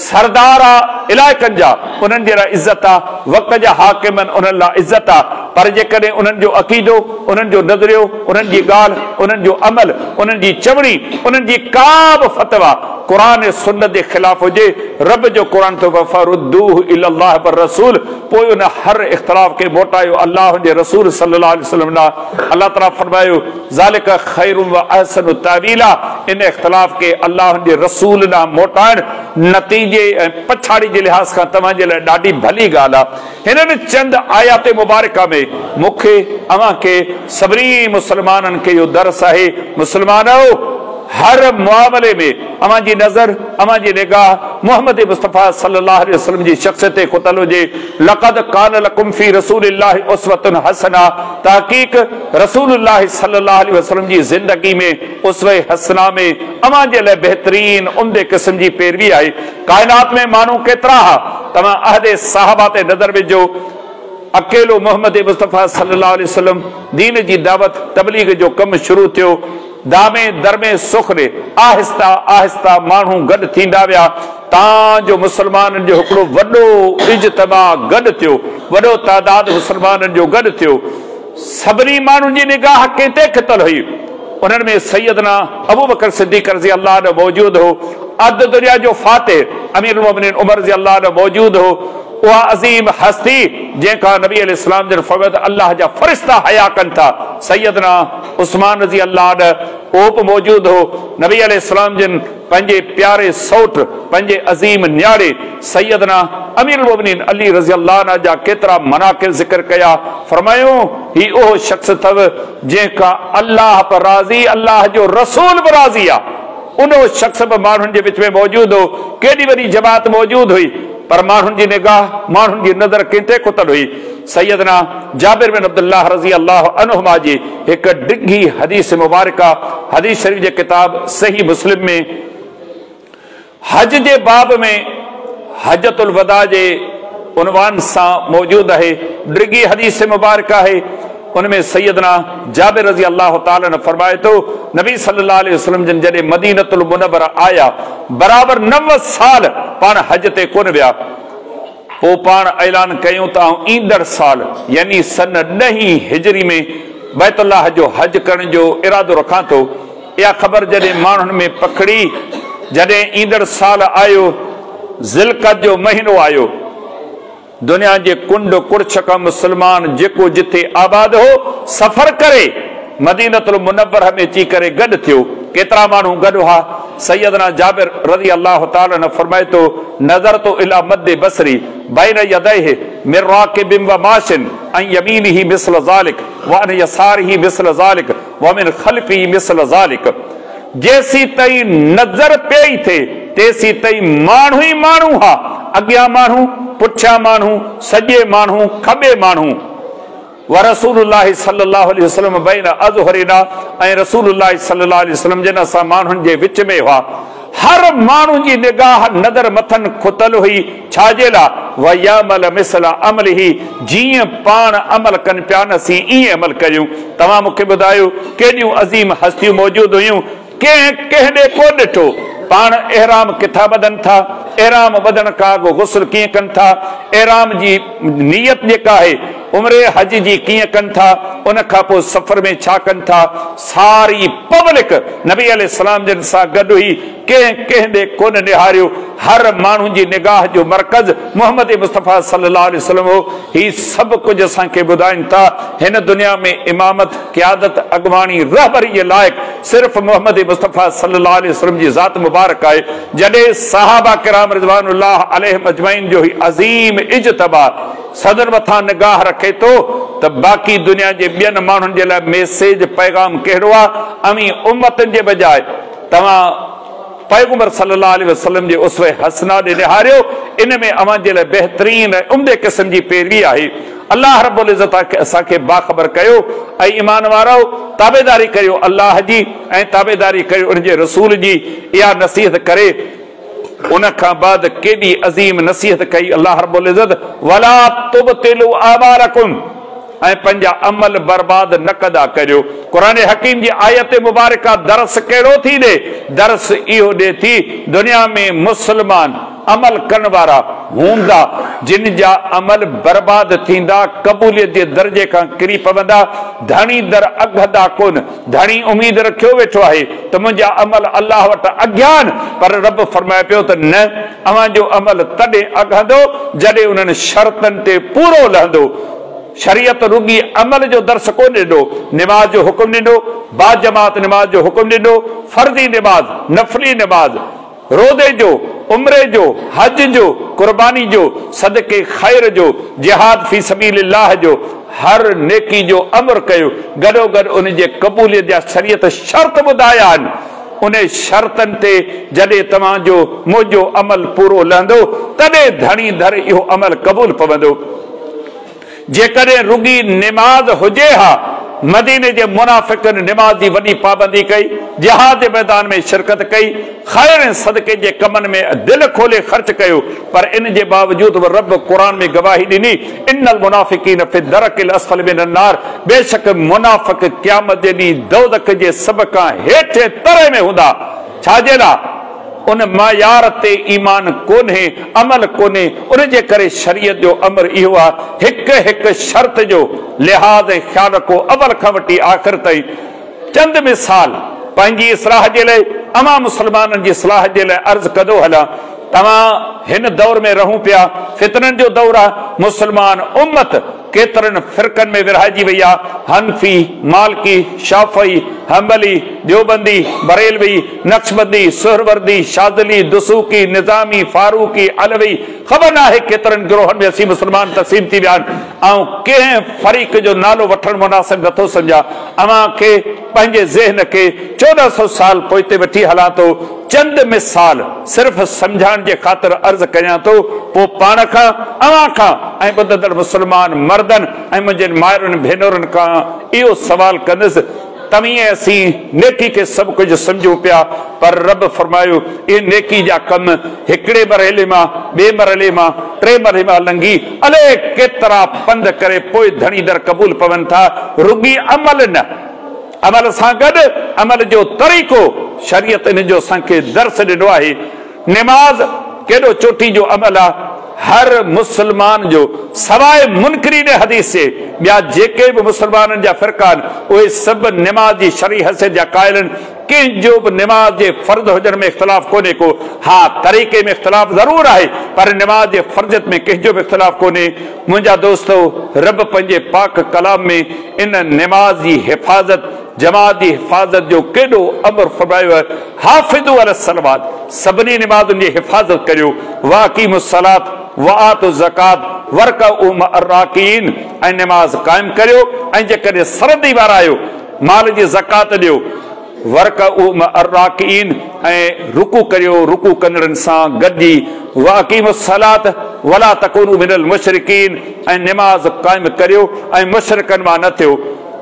سردار آ علائقن جا انهن جي لاء عزت آ، وقت جا حاڪم آهن انهن لاء عزت آ، پر جيڪڏهن انهن جو عقيدو، انهن جو نظريو، انهن جي ڳالهه، انهن جو عمل، انهن جي چوڻي، انهن جي ڪا به فتويٰ قرآن ۽ سنت جي خلاف هجي، رب جو قرآن ٿو فردوه الي الله والرسول پوء ان هر اختلاف کي موٽايو الله ۽ ان جي رسول صلي الله عليه وسلم ڏانهن. الله تعاليٰ فرمايو، ذلک خير و احسن تاويلا ان اختلاف کي الله ۽ ان جي رسول ڏانهن موٽائڻ نتيجي ۽ پڇاڙي جي لحاظ کان توهان جي لاء ڏاڍي ڀلي ڳالهه آهي. هنن چند آيات مبارڪه ۾ مون کي، اوهان کي، سڀني مسلمانن کي اهو درس آهي، مسلمانؤ! هر معاملي ۾ اوهان جي نظر، اوهان جي نگاهه محمد مصطفيٰ صلي الله عليه وسلم جي شخصيت تي کتل هجي، لقد ڪان لڪم في رسول الله اسوة حسنة تحقيق رسول الله صلي الله عليه وسلم جي زندگي ۾ اسوه حسنه ۾ اوهان جي لاء بهترين عمدي قسم جي پيروي آهي. ڪائنات ۾ ماڻهو ڪيترا ها، توهان عهد صحابه تي نظر وجهو، اڪيلو محمد مصطفيٰ صلي الله عليه وسلم دين جي دعوت تبليغ جو ڪم شروع ٿيو، دامي درمي سخري آهسته آهسته ماڻهو گڏ ٿيندا ويا، تان جو مسلمانن جو هڪڙو وڏو اجتماع گڏ ٿيو، وڏو تعداد مسلمانن جو گڏ ٿيو. سڀني ماڻهن جي نگاهه ڪنهن تي کتل هئي؟ انهن ۾ سيدنا ابوبڪر صديق رضي الله عنه موجود هو، اڌ دنيا جو فاتح امير المومنين عمر رضي الله عنه موجود هو، اها عظيم هستي جنهن کان نبي عليه السلام جن فرمايو ته الله جا فرشتا حيا ڪن ٿا، سيدنا عثمان رضي الله عنه اهو به موجود هو، نبي عليه السلام جن پنهنجي پياري سئوٽ، پنهنجي عظيم نياڻي سيدنا امير المومنين علي رضي الله عنه جا ڪيترا مناقب ذڪر ڪيا، فرمايو، هي اهو شخص اٿو جنهن کان الله به راضي الله جو رسول به راضي آ. اهو شخص به ماڻهن جي وچ ۾ موجود هو، ڪيڏي وڏي جماعت موجود هئي، پر ماڻهن جي نگاهه، ماڻهن جي نظر ڪنهن تي کتل هئي؟ سيدنا جابر بن عبدالله رضي الله عنهما جي هڪ ڊگهي حديث مبارڪه حديث شريف جي ڪتاب صحيح مسلم ۾ حج جي باب ۾ حجة الوداع جي عنوان سان موجود آهي. ڊگهي حديث مبارڪه آهي. ان ۾ سيدنا جابر رضي الله تعالٰي عنه فرمائي ٿو، نبي صلي الله عليه وسلم جن جڏهن مدينة المنوره آيا، برابر نو سال پاڻ حج تي ڪونه ويا. پوء پاڻ اعلان ڪيائون ته آئون ايندڙ سال يعني سن ڏهين هجري ۾ بيت الله جو حج ڪرڻ جو ارادو رکان ٿو. اها خبر جڏهن ماڻهن ۾ پکڙي، جڏهن ايندڙ سال آيو، ذوالقعد جو مهينو آيو، دنيا جي ڪنڊ ڪڙڇ کان مسلمان جيڪو جٿي آباد هو، سفر ڪري مدينة المنوره ۾ اچي ڪري گڏ ٿيو. ڪيترا ماڻهو گڏ هئا؟ سيدنا جابر رضي الله تعالٰي عنه فرمائي ٿو، نظرت الي مد بصري بين يديه من راڪب و ماش عن يمينه مثل ذلک وعن يساره مثل ذلک ومن خلفه مثل ذلک جيسيتائين نظر پيئي ٿي تيسيتائين ماڻهو ئي ماڻهو ها، اڳيان ماڻهو، پٺيان ماڻهو، سڄي ماڻهو، کٻي ماڻهو. ورسول الله صلي الله عليه وسلم بين اظهرنا ۽ رسول الله صلي الله عليه وسلم جن اسان ماڻهن جي وچ ۾ هئا. هر ماڻهو جي نگاهه نظر مٿن کتل هئي، ڇا جي لاء؟ ويعمل مثل عمله، جيئن پاڻ عمل ڪن پيا نه اسين ائين عمل ڪريون. توهان مون کي ٻڌايو ڪيڏيون عظيم هستيون موجود هيون، ڪنهن ڪنهن ڏي ڪونه ڏٺو. پاڻ احرام ڪٿان ٻڌن ٿا، احرام ٻڌڻ کان اڳ غسل ڪيئن ڪن ٿا، احرام جي نيت جيڪا آهي عمري حج جي ڪيئن ڪن ٿا، ان کان پوء سفر ۾ ڇا ڪن ٿا، ساري پبلڪ نبي عليه السلام جن سان گڏ هئي، ڪنهن ڪنهن ڏي ڪونه نهاريو، هر ماڻهو جي نگاهه جو مرڪز محمد مصطفيٰ صلي الله عليه وسلم هو. هي سڀ ڪجهه اسان کي ٻڌائين ٿا هن دنيا ۾ امامت، قيادت، اڳواڻي، رهبري جي لائق صرف محمد مصطفيٰ صلي الله عليه وسلم جي ذات مبارڪ آهي. جڏهن صحابه ڪرام رضوان الله عليهم اجمعين جو هي عظيم اجتماع سندن مٿان نگاهه رکي ٿو ته باقي دنيا جي ٻين ماڻهن جي لاء ميسيج، پيغام، ڪهڙو آهي؟ اوهين امتن جي بجاء توهان پيغمبر صلي الله عليه وسلم جي اسوه حسنه ڏي نهاريو، ان ۾ اوهان جي لاء بهترين ۽ عمدي قسم جي پيروي آهي. الله رب العزت اسان کي باخبر ڪيو، اي ايمان وارؤ! تابعداري ڪريو الله جي ۽ تابعداري ڪريو ان جي رسول جي. اها نصيحت ڪري ان کان بعد ڪيڏي عظيم نصيحت ڪئي الله رب العزت، ولا تبطلوا اعمالڪم، ۽ پنهنجا عمل برباد نه ڪندا ڪريو. قرآن حڪيم جي آيت مبارڪه درس ڪهڙو ٿي ڏي؟ درس اهو ڏي ٿي دنيا ۾ مسلمان عمل ڪرڻ وارا هوندا جن جا عمل برباد ٿيندا، قبوليت جي درجي کان ڪري پوندا، ڌڻي در اگهندا ڪونه. ڌڻي اميد رکيو ويٺو آهي ته منهنجا عمل الله وٽ اگهيان، پر رب فرمائي پيو ته نه، اوهان جو عمل تڏهن اگهندو جڏهن انهن شرطن تي پورو لهندو. شريعت رڳي عمل جو درس ڪونه ڏنو، نماز جو حڪم ڏنو، باجماعت نماز جو حڪم ڏنو، فرضي نماز، نفلي نماز، روزي جو، عمري جو، حج جو، قرباني جو، صدقي خير جو، جهاد في سبيل الله جو، هر نيڪي جو امر ڪيو، گڏوگڏ ان جي قبوليت جا شريعت شرط ٻڌايا آهن، انهي شرطن تي جڏهن توهان جو منهنجو عمل پورو لهندو، تڏهن ڌڻي در اهو عمل قبول پوندو. جيڪڏهن رڳي نماز هجي ها، مديني جي منافقن نماز جي وڏي پابندي ڪئي، جهاد جي ميدان ۾ شرڪت ڪئي، خير ۽ صدقي جي ڪمن ۾ دل کولي خرچ ڪيو، پر ان جي باوجود به رب قرآن ۾ گواهي ڏني، ان المنافقين في الدرڪ الاسفل من النار، بيشڪ منافق قيامت جي ڏينهن دوزخ جي سڀ کان هيٺين تري ۾ هوندا. ڇا جي لاء؟ ان معيار تي ايمان ڪونهي، عمل ڪونهي، ان جي ڪري شريعت جو امر اهو آهي، هڪ هڪ شرط جو لحاظ ۽ خيال رکو اول کان وٺي آخر تائين. چند مثال پنهنجي اصلاح جي لاء، اوهان مسلمانن جي اصلاح جي لاء عرض ڪندو هلان. توهان هن دور ۾ رهون پيا، فتنن جو دور آهي، مسلمان امت ڪيترن فرقن ۾ ورهائجي وئي آهي، حنفي، مالڪي، شافعي، حنبلي، ديوبندي، بريلوي، نقشبندي، سهروردي، شاذلي، دسوقي، نظامي، فاروقي، علوي، خبر ناهي ڪيترن گروهن ۾ اسين مسلمان تقسيم ٿي ويا آهن. آئون ڪنهن فريق جو نالو وٺڻ مناسب نٿو سمجهان. اوهان کي پنهنجي ذهن کي 1400 سال پوئتي وٺي هلان ٿو. چند مثال صرف سمجهائڻ جي خاطر عرض ڪريان ٿو، پوء پاڻ کان، اوهان کان ۽ ٻڌندڙ مسلمان مردن ۽ منهنجين مائرن ڀينرن کان اهو سوال ڪندس، توهين ۽ اسين نيڪي کي سڀ ڪجهه سمجهون پيا، پر رب فرمايو، اهي نيڪي جا ڪم هڪڙي مرحلي مان ٻئي مرحلي مان ٽئين مرحلي مان لنگهي الائي ڪيترا پنڌ ڪري پوء ڌڻي در قبول پون ٿا، رڳي عمل نه. عمل سان گڏ عمل جو طريقو شريعت ان جو اسان کي درس ڏنو آهي. نماز ڪيڏو چوٽي جو عمل آ، هر مسلمان جو سواء منڪرين حديث جي ٻيا جيڪي به مسلمانن جا فرقا آهن اهي سڀ نماز جي شرعي حيثيت جا قائل آهن، ڪنهن جو به نماز جي فرض هجڻ ۾ اختلاف ڪونهي ڪو، ها طريقي ۾ اختلاف ضرور آهي پر نماز جي فرضيت ۾ ڪنهن جو به اختلاف ڪونهي. منهنجا دوستو! رب پنهنجي پاڪ ڪلام ۾ ان نماز جي حفاظت، جماعت جي حفاظت جو ڪيڏو امر فرمايو آهي، حافظوا علي الصلوات، سڀني نمازن جي حفاظت ڪريو، واقيموا الصلوة وآتوا الزڪوة وارڪعوا مع الراڪعين، ۽ نماز قائم ڪريو ۽ جيڪڏهن سرندي وارا آهيو مال جي زڪوات ڏيو، وارڪعوا مع الراڪعين، ۽ رڪوع ڪريو رڪوع ڪندڙن سان گڏجي، واقيموا الصلوة ولا تڪونوا من المشرڪين، ۽ نماز قائم ڪريو ۽ مشرڪن مان نه ٿيو.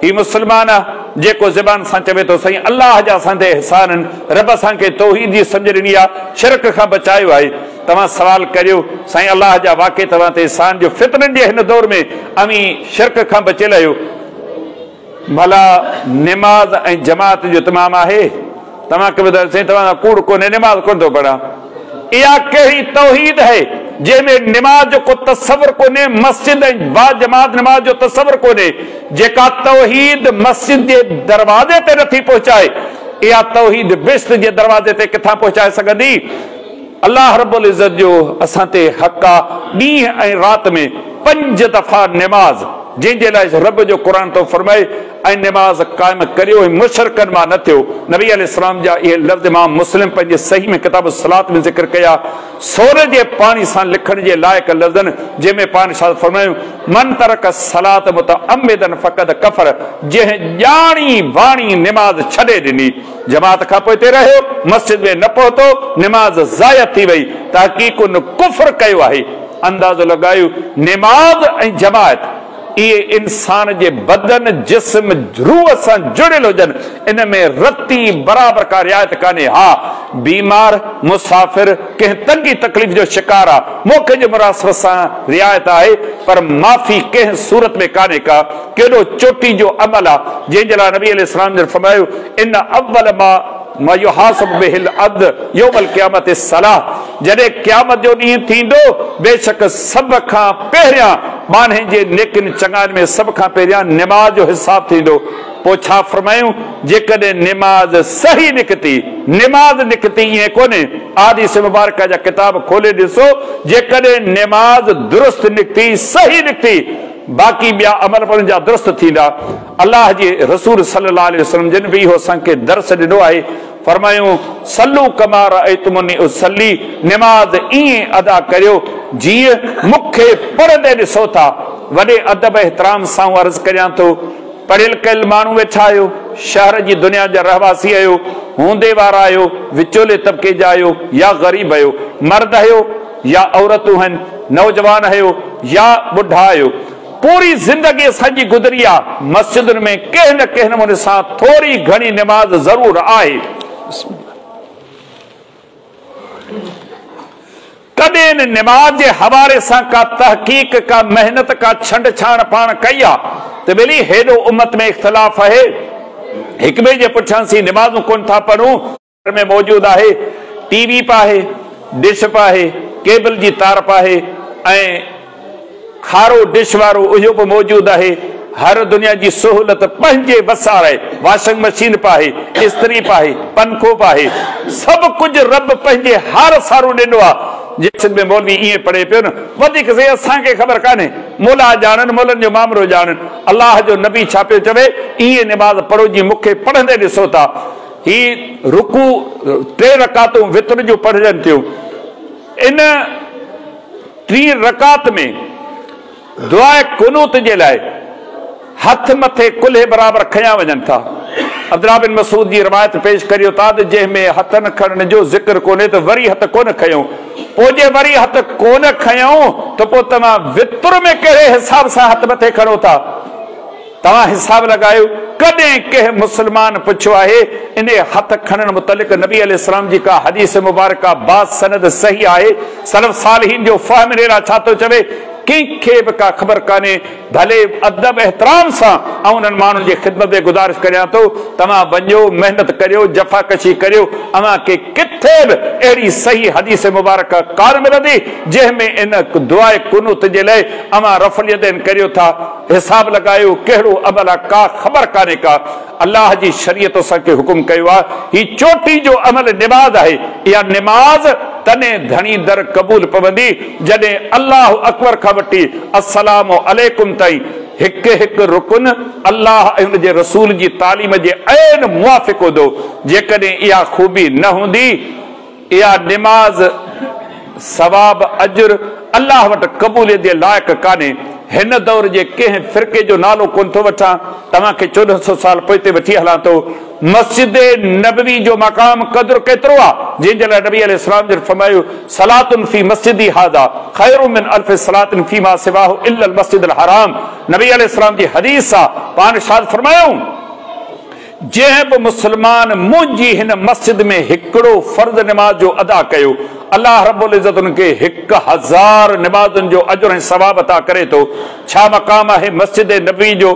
هي مسلمان آ، جيڪو زبان سان چوي ٿو سائين الله جا اسان تي احسان آهن، رب اسان کي توحيد جي سمجهه ڏني آهي، شرڪ کان بچايو آهي. توهان سوال ڪريو سائين الله جا واقعي توهان تي احسان جو فتنن جي هن دور ۾ اوهين شرڪ کان بچيل آهيو، ڀلا نماز ۽ جماعت جو اتمام آهي؟ توهان کي ٻڌايو سائين توهان سان ڪوڙ ڪونهي، نماز ڪونه ٿو پڙهان. اها ڪهڙي توحيد آهي جنهن ۾ نماز جو ڪو تصور ڪونهي، مسجد ۽ باجماعت نماز جو تصور ڪونهي. جيڪا توحيد مسجد جي دروازي تي نٿي پهچائي، اها توحيد بهشت جي دروازي تي ڪٿان پهچائي سگهندي؟ الله رب العزت جو اسان تي حق آ ڏينهن ۽ رات ۾ 5 دفعا نماز، جنهن جي لاء رب جو قرآن ٿو فرمائي ۽ نماز قائم ڪريو ۽ مشرڪن مان نه ٿيو. نبي عليه السلام جا اهي لفظ امام مسلم پنهنجي صحيح ۾ ڪتاب الصلاة ۾ ذڪر ڪيا. سون جي پاڻي سان لکڻ جي لائق لفظن جنهن ۾ پاڻ ارشاد فرمايو، من ترڪ الصلاة متعمدا فقد ڪفر، جنهن ڄاڻي واڻي نماز ڇڏي ڏني، جماعت کان پوئتي رهيو، مسجد ۾ نه پهتو، نماز ضايع ٿي وئي، تحقيق ان ڪفر ڪيو آهي. اندازو لڳايو نماز ۽ جماعت اهي انسان جي بدن، جسم، روح سان جڙيل هجن، ان ۾ رتي برابر ڪا رعايت ڪانهي. ها بيمار، مسافر، ڪنهن تنگي تڪليف جو شڪار آ، موقعي جي مناسبت سان رعايت آهي، پر معافي ڪنهن صورت ۾ ڪانهي ڪا. ڪيڏو چوٽي جو عمل آ، جنهن جي لاء نبي عليه السلام جن فرمايو، ان اول ما يحاسب به العبد يوم القيامة الصلاة، جڏهن قيامت جو ڏينهن ٿيندو، بيشڪ سڀ کان پهريان ٻانهي جي نيڪين چڱاين ۾ سڀ کان پهريان نماز جو حساب ٿيندو. پوء ڇا فرمايون، جيڪڏهن نماز صحيح نڪتي، نماز نڪتي ائين ڪونهي، احاديث مبارڪه جا ڪتاب کولي ڏسو، جيڪڏهن نماز درست نڪتي، صحيح نڪتي، باقي ٻيا عمل به ان جا درست ٿيندا. الله جي رسول صلي الله عليه وسلم جن به اهو اسان کي درس ڏنو آهي، فرمايون، صلو ڪما رأيتموني اصلي، نماز ائين ادا ڪريو جيئن مون کي پڙهندي ڏسو ٿا. وڏي ادب احترام سان آئون عرض ڪريان ٿو، پڙهيل ڪيل ماڻهو ويٺا آهيو، شهر جي دنيا جا رهواسي آهيو، هوندي وارا آهيو، وچولي طبقي جا آهيو يا غريب آهيو، مرد آهيو يا عورتون آهن، نوجوان آهيو يا ٻڍا آهيو، پوري زندگي اسان جي گذري آ، مسجدن ۾ ڪنهن نه ڪنهن نموني سان ٿوري گهڻي نماز ضرور آهي. ڪڏهن نماز جي حوالي سان ڪا تحقيق، ڪا محنت، ڪا ڇنڊ ڇاڻ پاڻ ڪئي آ ته ٻيلي هيڏو امت ۾ اختلاف آهي، هڪٻئي جي پٺيان سين نمازون ڪونه ٿا پڙهون. گهر ۾ موجود آهي، ٽي وي به آهي، ڊش به آهي، ڪيبل جي تار به آهي ۽ کارو ڊش وارو اهو به موجود آهي، هر دنيا جي سهولت پنهنجي وس آهي، واشنگ مشين به آهي، استري به آهي، پنکو به آهي، سڀ ڪجهه رب پنهنجي هار سارو ڏنو آهي. مسجد ۾ مولوي ائين پڙهي پيو نه، وڌيڪ سائين اسان کي خبر ڪانهي، مولا ڄاڻن، مولن جو مامرو ڄاڻن، الله جو نبي ڇا پيو چوي، ائين نماز پڙهو جيئن مون کي پڙهندي ڏسو ٿا. هي رڪوع 3 رڪعتون وتر جون پڙهجن ٿيون، ان ٽين رڪعت ۾ دعاء قنوت جي لاء هٿ مٿي ڪلهي برابر کنيا وڃن ٿا. عبدالله بن مسعود جي روايت پيش ڪريو ٿا ته جنهن ۾ هٿن کڻڻ جو ذڪر ڪونهي ته وري هٿ ڪونه کنيو، پوء جي وري هٿ ڪونه کنيو ته پوء توهان وتر ۾ ڪهڙي حساب سان هٿ مٿي کڻو ٿا؟ توهان حساب لڳايو، ڪڏهن ڪنهن مسلمان پڇيو آهي انهي هٿ کڻڻ متعلق نبي عليه السلام جي ڪا حديث مبارڪه باسند صحيح آهي؟ سلف صالحين جو فهم انهي لاء ڇا ٿو چوي؟ ڪنهن کي به ڪا خبر ڪانهي. ڀلي ادب احترام سان آئون انهن ماڻهن جي خدمت ۾ گذارش ڪريان ٿو، توهان وڃو، محنت ڪريو، جفاڪشي ڪريو، اوهان کي ڪٿي به اهڙي صحيح حديث مبارڪه ڪانه ملندي جنهن ۾ ان دعاء قنوت جي لاء اوهان رفع اليدين ڪريو ٿا. حساب لڳايو ڪهڙو عمل آ، ڪا خبر ڪانهي ڪا. الله جي شريعت اسان کي حڪم ڪيو آ، هي چوٽي جو عمل نماز آهي، اها نماز تڏهن ڌڻي در قبول پوندي جڏهن الله اڪبر کان وٺي السلام عليڪم تائين هڪ هڪ رڪن الله ۽ ان جي رسول جي تعليم جي عين موافق هوندو. جيڪڏهن اها خوبي نه هوندي، اها نماز ثواب اجر الله وٽ قبوليت جي لائق ڪانهي. هن دور جي ڪنهن فرقي جو نالو ڪونه ٿو وٺان، توهان کي 1400 سال پوئتي وٺي هلان ٿو. مسجد نبوي جو مقام قدر ڪيترو آ، جنهن جي لاء نبي عليه السلام جن فرمايو، صلاة في مسجدي هذا خير من الف صلاة فيما سواه الا المسجد الحرام. نبي عليه السلام جي حديث آ، پاڻ ارشاد فرمايائون. جنهن به مسلمان منهنجي هن مسجد ۾ هڪڙو فرض نماز جو ادا ڪيو، الله رب العزت ان کي 1000 نمازن جو اجر ۽ ثواب عطا ڪري ٿو. ڇا مقام آهي مسجد نبوي جو؟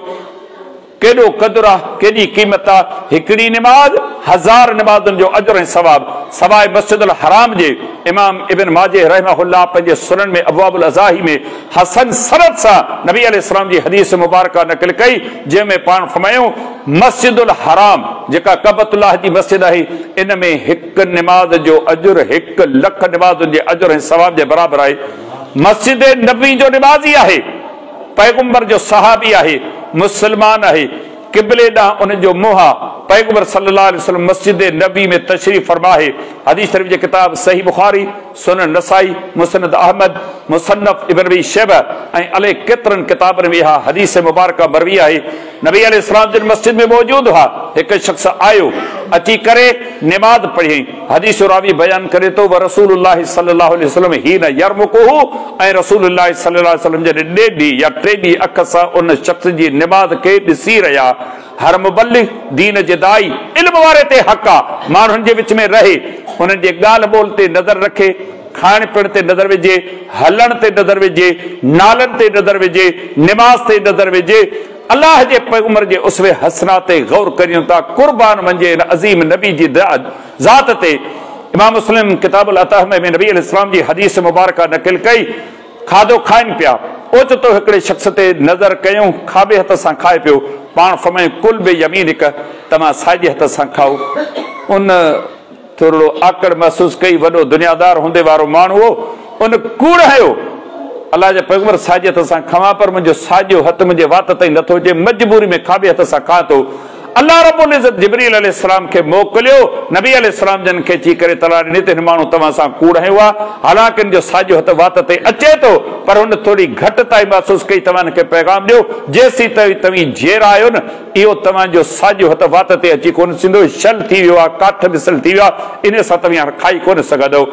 ڪيڏو قدر آ، ڪيڏي قيمت آ، هڪڙي نماز 1000 نمازن جو اجر ۽ ثواب. سواء مسجد الحرام جي، امام ابن ماجه رحمه الله پنهنجي سنن ۾ ابواب الاضاحي ۾ حسن سند سان نبي عليه السلام جي حديث مبارڪه نقل ڪئي، جنهن ۾ پاڻ فرمايائون، مسجد الحرام جيڪا ڪعبة الله جي مسجد آهي، ان ۾ هڪ نماز جو اجر 1 لک نمازن جي اجر ۽ ثواب جي برابر آهي. مسجد نبوي جو نمازي آهي، پيغمبر جو صحابي آهي، مسلمان آهي، قبلي ڏانهن ان جو منهن آ، پيغمبر صلي الله عليه وسلم مسجد نبوي ۾ تشريف فرما آهي. حديث شريف جي ڪتاب صحيح بخاري، سنن نسائي، مسند احمد، مصنف ابن ابي شيبه ۽ الائي ڪيترن ڪتابن ۾ اها حديث مبارڪه مروي آهي. نبي عليه السلام جن مسجد ۾ موجود هئا، هڪ شخص آيو، اچي ڪري نماز پڙهيائين. حديث جو راوي بيان ڪري ٿو، ورسول الله صلي الله عليه وسلم حين يرمقه، ۽ رسول الله صلي الله عليه وسلم جڏهن ڏيڍي يا ٽيڏي اک سان ان شخص جي نماز کي ڏسي رهيا. هر مبلغ، دين جي داعي، علم واري تي حق آ، ماڻهن جي وچ ۾ رهي، انهن جي ڳالهه ٻولهه تي نظر رکي، کائڻ پيئڻ تي نظر وجهي، هلڻ تي نظر وجهي، نالن تي نظر وجهي، نماز تي نظر وجهي. الله جي پيغمبر جي اسوه حسنه تي غور ڪريون ٿا، قربان وڃجي هن عظيم نبي جي ذات تي. امام مسلم ڪتاب الاطعمه ۾ نبي عليه السلام جي حديث مبارڪه نقل ڪئي، کاڌو کائن پيا، اوچتو هڪڙي شخص تي نظر ڪيائون، کاٻي هٿ سان کائي پيو. پاڻ فرمايائون، ڪل بيمينڪ، توهان ساڄي هٿ سان کائو. ان ٿورڙو آڪڙ محسوس ڪئي، وڏو دنيادار هوندي وارو ماڻهو هو، ان ڪوڙ هنيو، الله جا پيغمبر ساڄي هٿ سان کاوان پر منهنجو ساڄو هٿ منهنجي وات تائين نٿو اچي، مجبوري ۾ کاٻي هٿ سان کان ٿو. الله رب العزت جبريل عليه السلام کي موڪليو، نبي عليه السلام جن کي اچي ڪري اطلاع ڏني ته هن ماڻهو توهان سان ڪوڙ هنيو آهي، حالانڪ هن جو ساڄو هٿ وات تي اچي ٿو، پر هن ٿوري گهٽتائي محسوس ڪئي، توهان هن کي پيغام ڏيو، جيسين توهين جيئرا آهيو نه، اهو توهان جو ساڄو هٿ وات تي اچي ڪونه ٿيندو، شل ٿي ويو آهي، ڪاٺ مثل ٿي ويو آهي، انهيء سان توهين هاڻ کائي ڪونه سگهندؤ.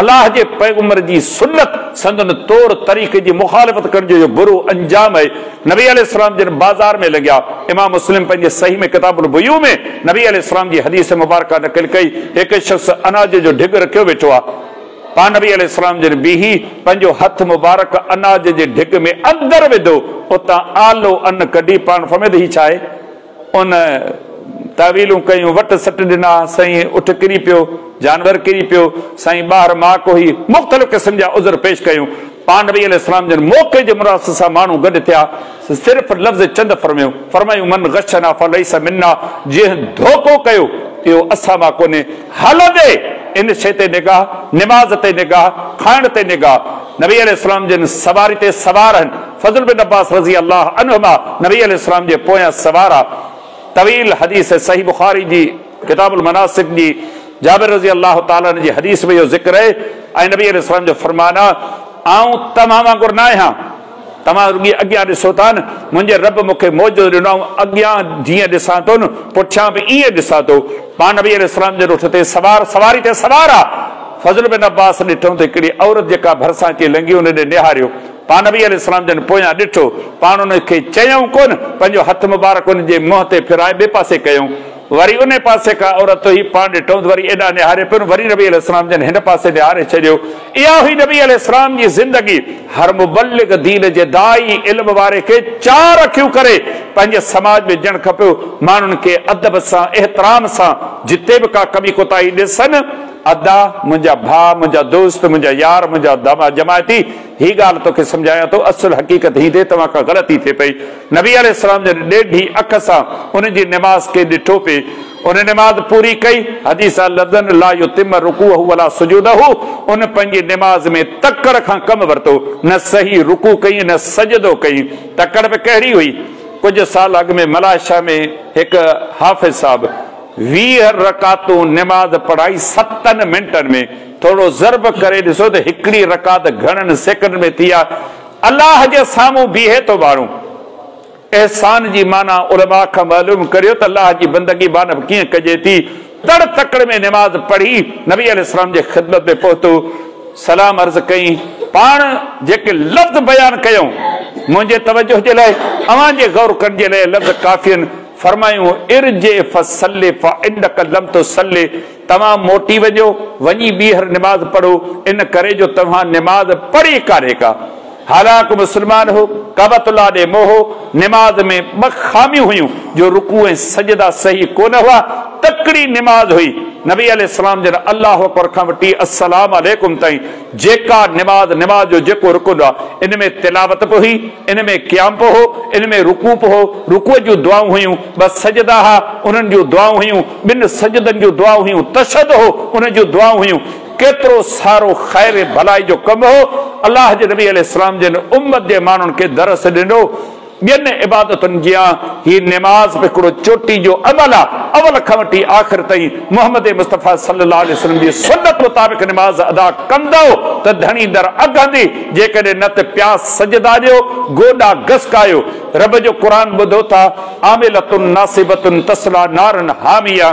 الله جي پيغمبر جي سنت، سندن طور طريقي جي مخالفت ڪرڻ جو اهو برو انجام آهي. نبي عليه السلام جن بازار ۾ لنگهيا. امام مسلم پنهنجي صحيح ۾ ڪتاب البيوع ۾ نبي عليه السلام جي حديث مبارڪه نقل ڪئي، هڪ شخص اناج جو ڍڳ رکيو ويٺو آهي. پاڻ نبي عليه السلام جن بيهي پنهنجو هٿ مبارڪ اناج جي ڍڳ ۾ اندر وڌو، اتان آلو ان ڪڍي پاڻ فرمايو ته هي ڇا آهي؟ ان تاويلون ڪيون، وٽ سٽ ڏنا، سائين اٺ ڪري پيو، جانور ڪري پيو، سائين ٻاهر ماڪ هئي، مختلف قسم جا عذر پيش ڪيون. پاڻ نبي عليه السلام جن موقعي جي مناسبت سان ماڻهو گڏ ٿيا، صرف لفظ چند فرمايو، فرمايون من غشنا فليس منا، جنهن ڌوڪو ڪيو اهو اسان مان ڪونهي. هلندي ان شيء تي نگاهه، نماز تي نگاهه، کائڻ تي نگاهه. نبي عليه السلام جن سواري تي سوار آهن، فضل بن عباس رضي الله عنهما نبي عليه السلام جي پويان سوار آ. طويل حديث صحيح بخاري جي ڪتاب المناسڪ جي جابر رضي الله تعالٰي عنه جي حديث ۾ اهو ذڪر آهي ۽ نبي عليه السلام جو فرمان آ، آئون توهان وانگر نه آهيان، توهان رڳي اڳيان ڏسو ٿا نه، منهنجي رب مون کي معجزو ڏنو، آئون اڳيان جيئن ڏسان ٿو نه، پٺيان به ائين ڏسان ٿو. پاڻ نبي عليه السلام جن اٺ تي سوار، سواري تي سوار آ. فضل بن عباس ڏٺو ته هڪڙي عورت جيڪا ڀرسان اچي لنگهي ان ڏي نهاريو. پاڻ نبي عليه السلام جن پويان ڏٺو، پاڻ ان کي چيائون ڪونه، پنهنجو هٿ مبارڪ ان جي منهن تي ڦيرائي ٻئي پاسي ڪيائون. وري انهي پاسي کان عورت هئي، پاڻ ڏٺائون ته وري ايڏانهن نهاري پيو، وري نبي عليه السلام جن هن پاسي نهاري ڇڏيو. اها هئي نبي عليه السلام جي زندگي. هر مبلغ دين جي داعي علم واري کي چار اکيون ڪري پنهنجي سماج ۾ جڻ کپيو، ماڻهن کي ادب سان احترام سان جتي به ڪا ڪمي ڪوتاهي ڏسن، ادا، منهنجا ڀاء، منهنجا دوست، منهنجا يار، منهنجا جماعتي، هي ڳالهه توکي سمجهايان ٿو، اصل حقيقت هي ٿئي، توهان کان غلطي ٿئي پئي. نبي عليه السلام جن ڏيڍي اک سان ان جي نماز کي ڏٺو پئي. ان نماز پوري ڪئي، حديث آ لفظن لا يتم رڪوعه ولا سجوده، ان پنهنجي نماز ۾ تڪڙ کان ڪم ورتو، نه صحيح رڪوع ڪئي نه سجدو ڪئي. تڪڙ به ڪهڙي هئي؟ ڪجهه سال اڳ ۾ ملائيشيا ۾ هڪ حافظ صاحب 20 رڪعتون نماز پڙهائي 7 منٽن ۾، ٿورو ضرب ڪري ڏسو ته هڪڙي رڪعت گهڻن سيڪنڊن ۾ ٿي آ. الله جي سامهون بيهي ٿو ماڻهو. احسان جي معنيٰ علماء کان معلوم ڪريو ته الله جي بندگي معنيٰ ڪيئن ڪجي ٿي. تڙ تڪڙ ۾ نماز پڙهي نبي عليه السلام جي خدمت ۾ پهتو، سلام عرض ڪئين. پاڻ جيڪي لفظ بيان ڪيائون منهنجي توجه جي لاء، اوهان جي غور ڪرڻ جي لاء لفظ ڪافي آهن. فرمايون، ارجع فصل فانک لم تصل، توهان موٽي وڃو، وڃي ٻيهر نماز پڙهو، ان ڪري جو توهان نماز پڙهي ڪانهي ڪا. حالانڪ مسلمان هو، ڪعبة الله ڏي منهن هو، نماز ۾ ٻه خاميون هيون جو رڪوع ۽ سجدا صحيح ڪونه هئا، تڪڙي نماز هئي، نبي عليه السلام جن الله اڪبر کان وٺي السلام عليڪم تائين جيڪا نماز، نماز جو جيڪو رڪن آ، ان ۾ تلاوت به هئي، ان ۾ قيام به هو، ان ۾ رڪوع به هو، رڪوع جون دعائون هيون، ٻه سجدا ها، انهن جون دعائون هيون، ٻن سجدن جون دعائون هيون، تشهد هو، ان جون دعائون هيون، ڪيترو سارو خير ۽ ڀلائي جو ڪم هو، الله جي نبي عليه السلام جن امت جي ماڻهن کي درس ڏنو، ٻين عبادتن جيان هي نماز به هڪڙو چوٽي جو عمل آ، اول کان وٺي آخر تائين محمد مصطفيٰ صلي الله عليه وسلم جي سنت مطابق نماز ادا ڪندؤ ته ڌڻي در اگهندي، جيڪڏهن نه ته پيا سجدا ڏيو، گوڏا گسڪايو. رب جو قرآن ٻڌو ٿا، عاملة ناصبة تصليٰ نارا حامية.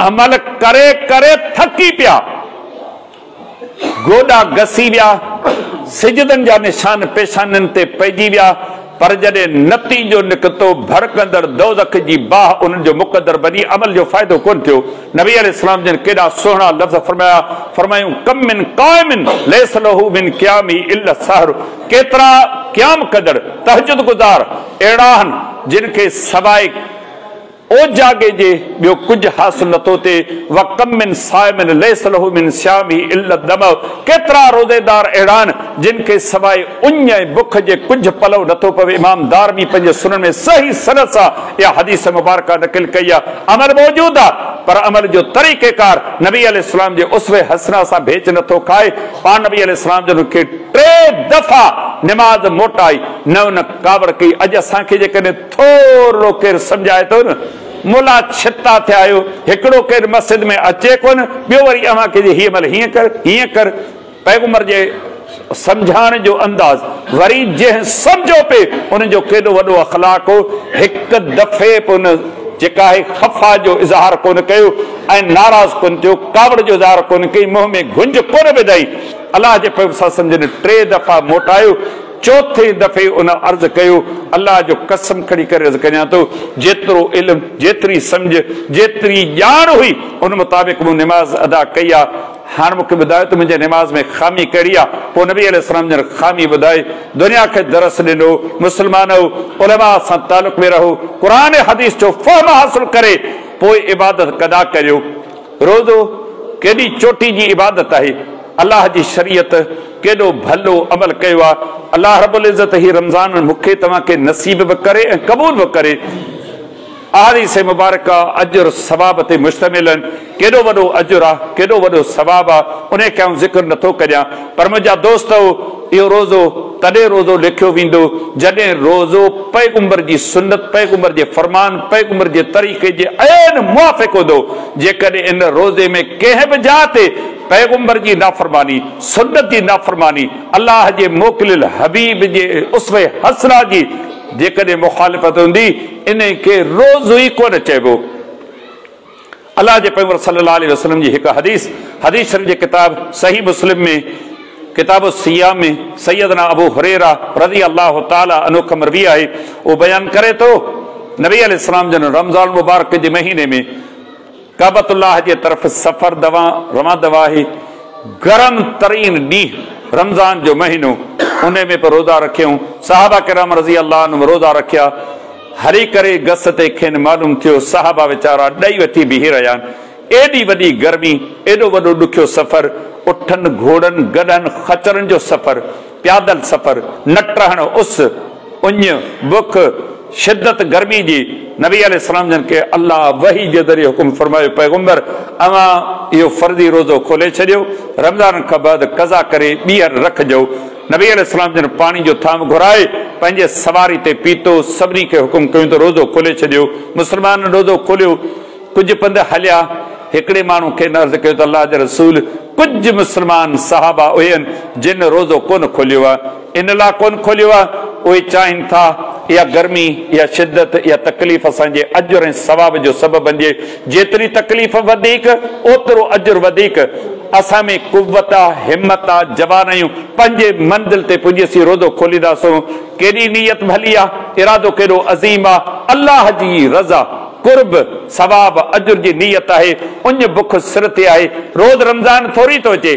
عمل ڪري ڪري ٿڪي پيا، گوڏا گسي ويا، سجدن جا نشان پيشانين تي پئجي ويا، پر جڏهن نتيجو نڪتو ڀڙڪندڙ دوزخ جي باهه انهن جو مقدر بني، عمل جو فائدو ڪونه ٿيو. نبي عليه السلام جن ڪيڏا سهڻا لفظ فرمايا، فرمايائون، ڪم من قائم ليس له من قيامه الا السهر، ڪيترا قيام ڪندڙ، تهجد گذار، اهڙا آهن جن کي سواء اوجاڳي جي ٻيو ڪجهه حاصل نٿو ٿئي، وڪم من صائم ليس له من صيامه الا الدمع، ڪيترا روزيدار اهڙا آهن جن کي سواء اڃ ۽ بک جي ڪجهه پلئه نٿو پوي، امام دارمي پنهنجي سنن ۾ صحيح سند سان اها حديث مبارڪه نقل ڪئي آهي، عمل موجود آهي پر عمل جو طريقيڪار نبي عليه السلام جي اسوه حسنه سان ڀيچ نٿو کائي، پاڻ نبي عليه السلام جن کي ٽي دفعا نماز موٽائي نه ان ڪاوڙ ڪئي، اڄ اسان کي جيڪڏهن ٿورڙو ڪير سمجهائي ٿو نه ملا ڇتا ٿيا آهيو، هڪڙو ڪير مسجد ۾ اچي ڪونه، ٻيو وري اوهان کي جي هيء مهل هيئن ڪر هيئن ڪر. پيغمبر جي سمجهائڻ جو انداز وري جنهن سمجهيو پئي ان جو ڪيڏو وڏو اخلاق هو، هڪ دفعي به ان جيڪا آهي خفا جو اظهار ڪونه ڪيو ۽ ناراض ڪونه ٿيو، ڪاوڙ جو اظهار ڪونه ڪئي، منهن ۾ گهنج ڪونه وڌائين. الله جي پيغمبر صلي الله عليه وسلم جن ٽي دفعا موٽايو. چوٿين دفعي ان عرض ڪيو، الله جو قسم کڻي ڪري عرض ڪريان ٿو، جيترو علم، جيتري سمجهه، جيتري ڄاڻ هئي، ان مطابق مون نماز ادا ڪئي آ، هاڻ مون کي ٻڌايو ته منهنجي نماز ۾ خامي ڪهڙي آ؟ پوء نبي عليه السلام جن خامي ٻڌائي، دنيا کي درس ڏنو، مسلمانؤ! علماء سان تعلق ۾ رهو، قرآن ۽ حديث جو فهم حاصل ڪري پوء عبادت ڪندا ڪريو. روزو ڪيڏي چوٽي جي عبادت آهي، الله جي شريعت ڪيڏو ڀلو عمل ڪيو آهي، الله رب العزت هي رمضان مون کي توهان کي نصيب به ڪري ۽ قبول به ڪري. احاديث مبارڪه اجر ثواب تي مشتمل آهن، ڪيڏو وڏو اجر آهي، ڪيڏو وڏو ثواب آهي، انهي کي آئون ذڪر نٿو ڪريان، پر منهنجا دوستؤ اهو روزو تڏهن روزو ليکيو ويندو جڏهن روزو پيغمبر جي سنت، پيغمبر جي فرمان، پيغمبر جي طريقي جي عين موافق هوندو. جيڪڏهن ان روزي ۾ ڪنهن به جاء تي پيغمبر جي نافرماني، سنت جي نافرماني، الله جي موڪليل حبيب جي اسوه حسنه جي جيڪڏهن مخالفت هوندي، انهي کي روزو ئي ڪونه چئبو. الله جي پيغمبر صلي الله عليه وسلم جي هڪ حديث، حديث شريف جي ڪتاب صحيح مسلم ۾ ڪتاب الصيام ۾ سيدنا ابو هريره رضي الله تعالٰي عنه کان مروي آهي، اهو بيان ڪري ٿو، نبي عليه السلام جن رمضان المبارڪ جي مهيني ۾ ڪعبة الله جي طرف سفر روان دوان آهي، گرم ترين ڏينهن رمضان جو مهينو، انهي ۾ به روزا رکيائون، صحابه ڪرام رضي الله عنهم روزا رکيا، هلي ڪري گس تي کين معلوم ٿيو صحابه ويچارا ڏئي وٺي بيهي رهيا آهن. ايڏي وڏي گرمي، ايڏو وڏو ڏکيو سفر، اٺن، گهوڙن، گڏهن، خچرن جو سفر، پيادل سفر، نٽهڻ اس، اڃ، بک، شدت گرمي جي، نبي عليه السلام جن کي الله وحي جي ذريعي حڪم فرمايو پيغمبر اوهان اهو فرضي روزو کولي ڇڏيو، رمضان کان بعد قضا ڪري ٻيهر رکجو. نبي عليه السلام جن پاڻي جو ٿانو گهرائي پنهنجي سواري تي پيتو، سڀني کي حڪم ڪيون ته روزو کولي ڇڏيو. مسلمانن روزو کوليو، ڪجهه پنڌ هليا، هڪڙي ماڻهو کين عرض ڪيو ته الله جا رسول ڪجهه مسلمان صحابه اهي آهن جن روزو ڪونه کوليو آهي، ان لاء ڪونه کوليو آهي اهي چاهين ٿا اها گرمي، اها شدت، اها تڪليف اسان جي اجر ۽ ثواب جو سبب بنجي. جيتري تڪليف وڌيڪ، اوترو اجر وڌيڪ. اسان ۾ قوت آ، همت آ، جوان آهيون، پنهنجي منزل تي پڄي اسين روزو کولينداسون. ڪيڏي نيت ڀلي آ، ارادو ڪيڏو عظيم آ، الله جي رضا، قرب، ثواب، اجر جي نيت آهي، اڃ بک سر تي آهي. روز رمضان ٿوري ٿو اچي،